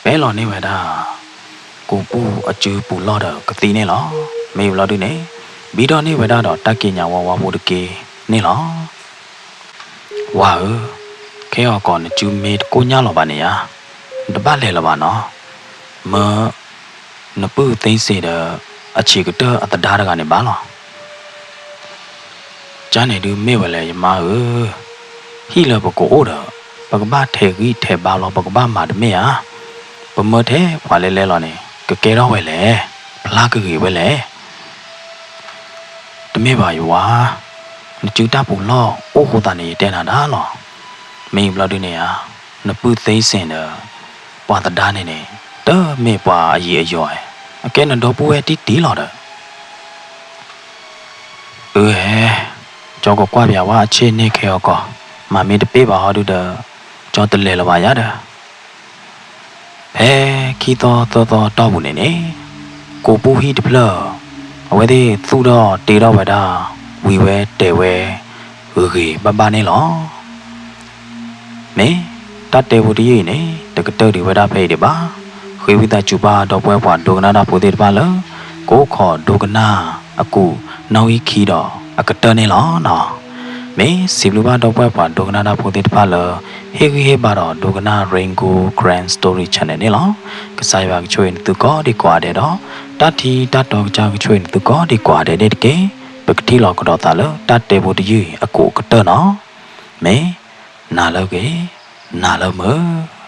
ပဲလီၤန့ၢ်ဝဲဒၣ် ကိးပူၣ်အစုပူၤလီၢ်ဒီးကသံၣ်န့ၣ်လီၤ. မ့ၢ်ဘျီဒုန့ၣ်, ဘံထီၣ်န့ၢ်ဝဲဒၣ်ဒီးတၢ်ကံးညာ်ဝါဝါဖိတက့ၢ်န့ၣ်လီၤ. ဝၤဧၢ, ခဲဂီၤကီးနစုမ့ၢ်တကိၣ်ညၣ်လီၤဘၣ်န့ၣ်ဧါ, နတဘၣ်လဲၤလၢၤဘၣ်နီၤ, မၢ နပုၢ်သ့ၣ်စ့ဒီး အဆံးကတၢၢ်အသဒါတဂၤန့ၣ်ဘၣ်လီၤ. ကန့ၣ်ဒုးမ့ၢ်ဝဲလဲၣ် ယမါဧၢ, ဟံၣ်လၢပကအိၣ်ဒီး ပကဘၣ်ထဲးဂံၢ်ထဲးဘါလီၤ ပကဘၣ်မၤတမ့ၢ်ဧါ. ပမၢထဲပှၤလဲလဲလီၤန့ၣ် ကကဲထီၣ်ဝဲလဲၣ်, ဖျါကဂ့ၤဝဲလဲၣ်. တမ့ၢ်ဘၣ်ယဝၤ, နစုတၢ်ပူၤလီၢ်အိၣ်ဃိသးန့ၣ် ယတဲနၤဒၣ်လီၤ. မ့ၢ်ဘျီဒုန့ၣ်ဧါ, နပုၢ်သ့စ့ၣ်ဒီး ပှၤသဒါန့ၣ်န့ၣ် တမ့ၢ်ပှၤအယံာ်အယီၤ, အကဲနဒီပုၢ်ဝဲၢ်တံၢ်တံၢ်လီၤဒီး အၢဟဲ, ကၠီကကွၢ်ပၠးဝဲအဆ့ၣ်န့ၢ်ခဲအီၤကီး, မၤမ့ၢ်တပ့ၢ်ဘၣ်ဟီဒုဒီး ကၠီတလဲၤလၢၤဘၣ်ယၤဒီး ဖဲခံသီသၢသီတီၢ်ပူၤန့ၣ်န့ၣ်, ကိးပူၤဟံၣ်တဖျၢၣ်, အဝဲသ့ၣ်သူၣ်ထီၣ်တ့ထီၣ်ဝဲဒၣ်, ဝံၤဝဲတဲာ်ဝဲ, ဂ့ၤဂ့ၤဘၣ်ဘၣ်န့ၣ်လီၤ. မ့ၢ်တၢ်တဲဖိတယုၢ်အံၤန့ၣ် တကတၢၢ်ဒံးဝဲဒၣ်ဖဲအံၤဒံးဘၣ်. ဃ့ဝံသးစူၤဘၣ်ဒီပုၢ်ဝဲၢ်ပှၤဒိကနၣ်တၢ်ဖိသ့ၣ်တဖၣ်လၢ ကိးခိးဒိကနၣ်အကူာ်နီၣ်ဂံၢ်ခံဒီးအကတၢၢ်န့ၣ်လီၤနီၤ. မ့ၢ်စံးဘျုးဘၣ်ဒီပုၢ်ဝဲၢ်ပှၤဒိကနၣ်တၢ်ဖိသ့ၣ်တဖၣ်လၢ ဟ့ၣ်ဂံၢ်ဟ့ၣ်ဘါဒီးဒိကနၣ် Rain Gold Karen Story Channel န့ၣ်လီၤ. ကစၢ်ယွၤကဆိၣ်ဂ့ၤနသုကိးဒံကိးဂၤဒဲးဒီး တၢ်ထံတၢ်တီကစၢ်ကဆိၣ်ဂ့ၤနသုကိးဒံကိးဂၤဒဲးန့ၣ်တက့ၢ်. ပကထံၣ်လိာ်ကဒီးသးလၢတၢ်တဲဖိတယုၢ်အံၤအကူာ်အကတၢၢ်နီၤ. မ့ၢ်နၤလၢအဂ့ၤ, နၤလၢမုာ်.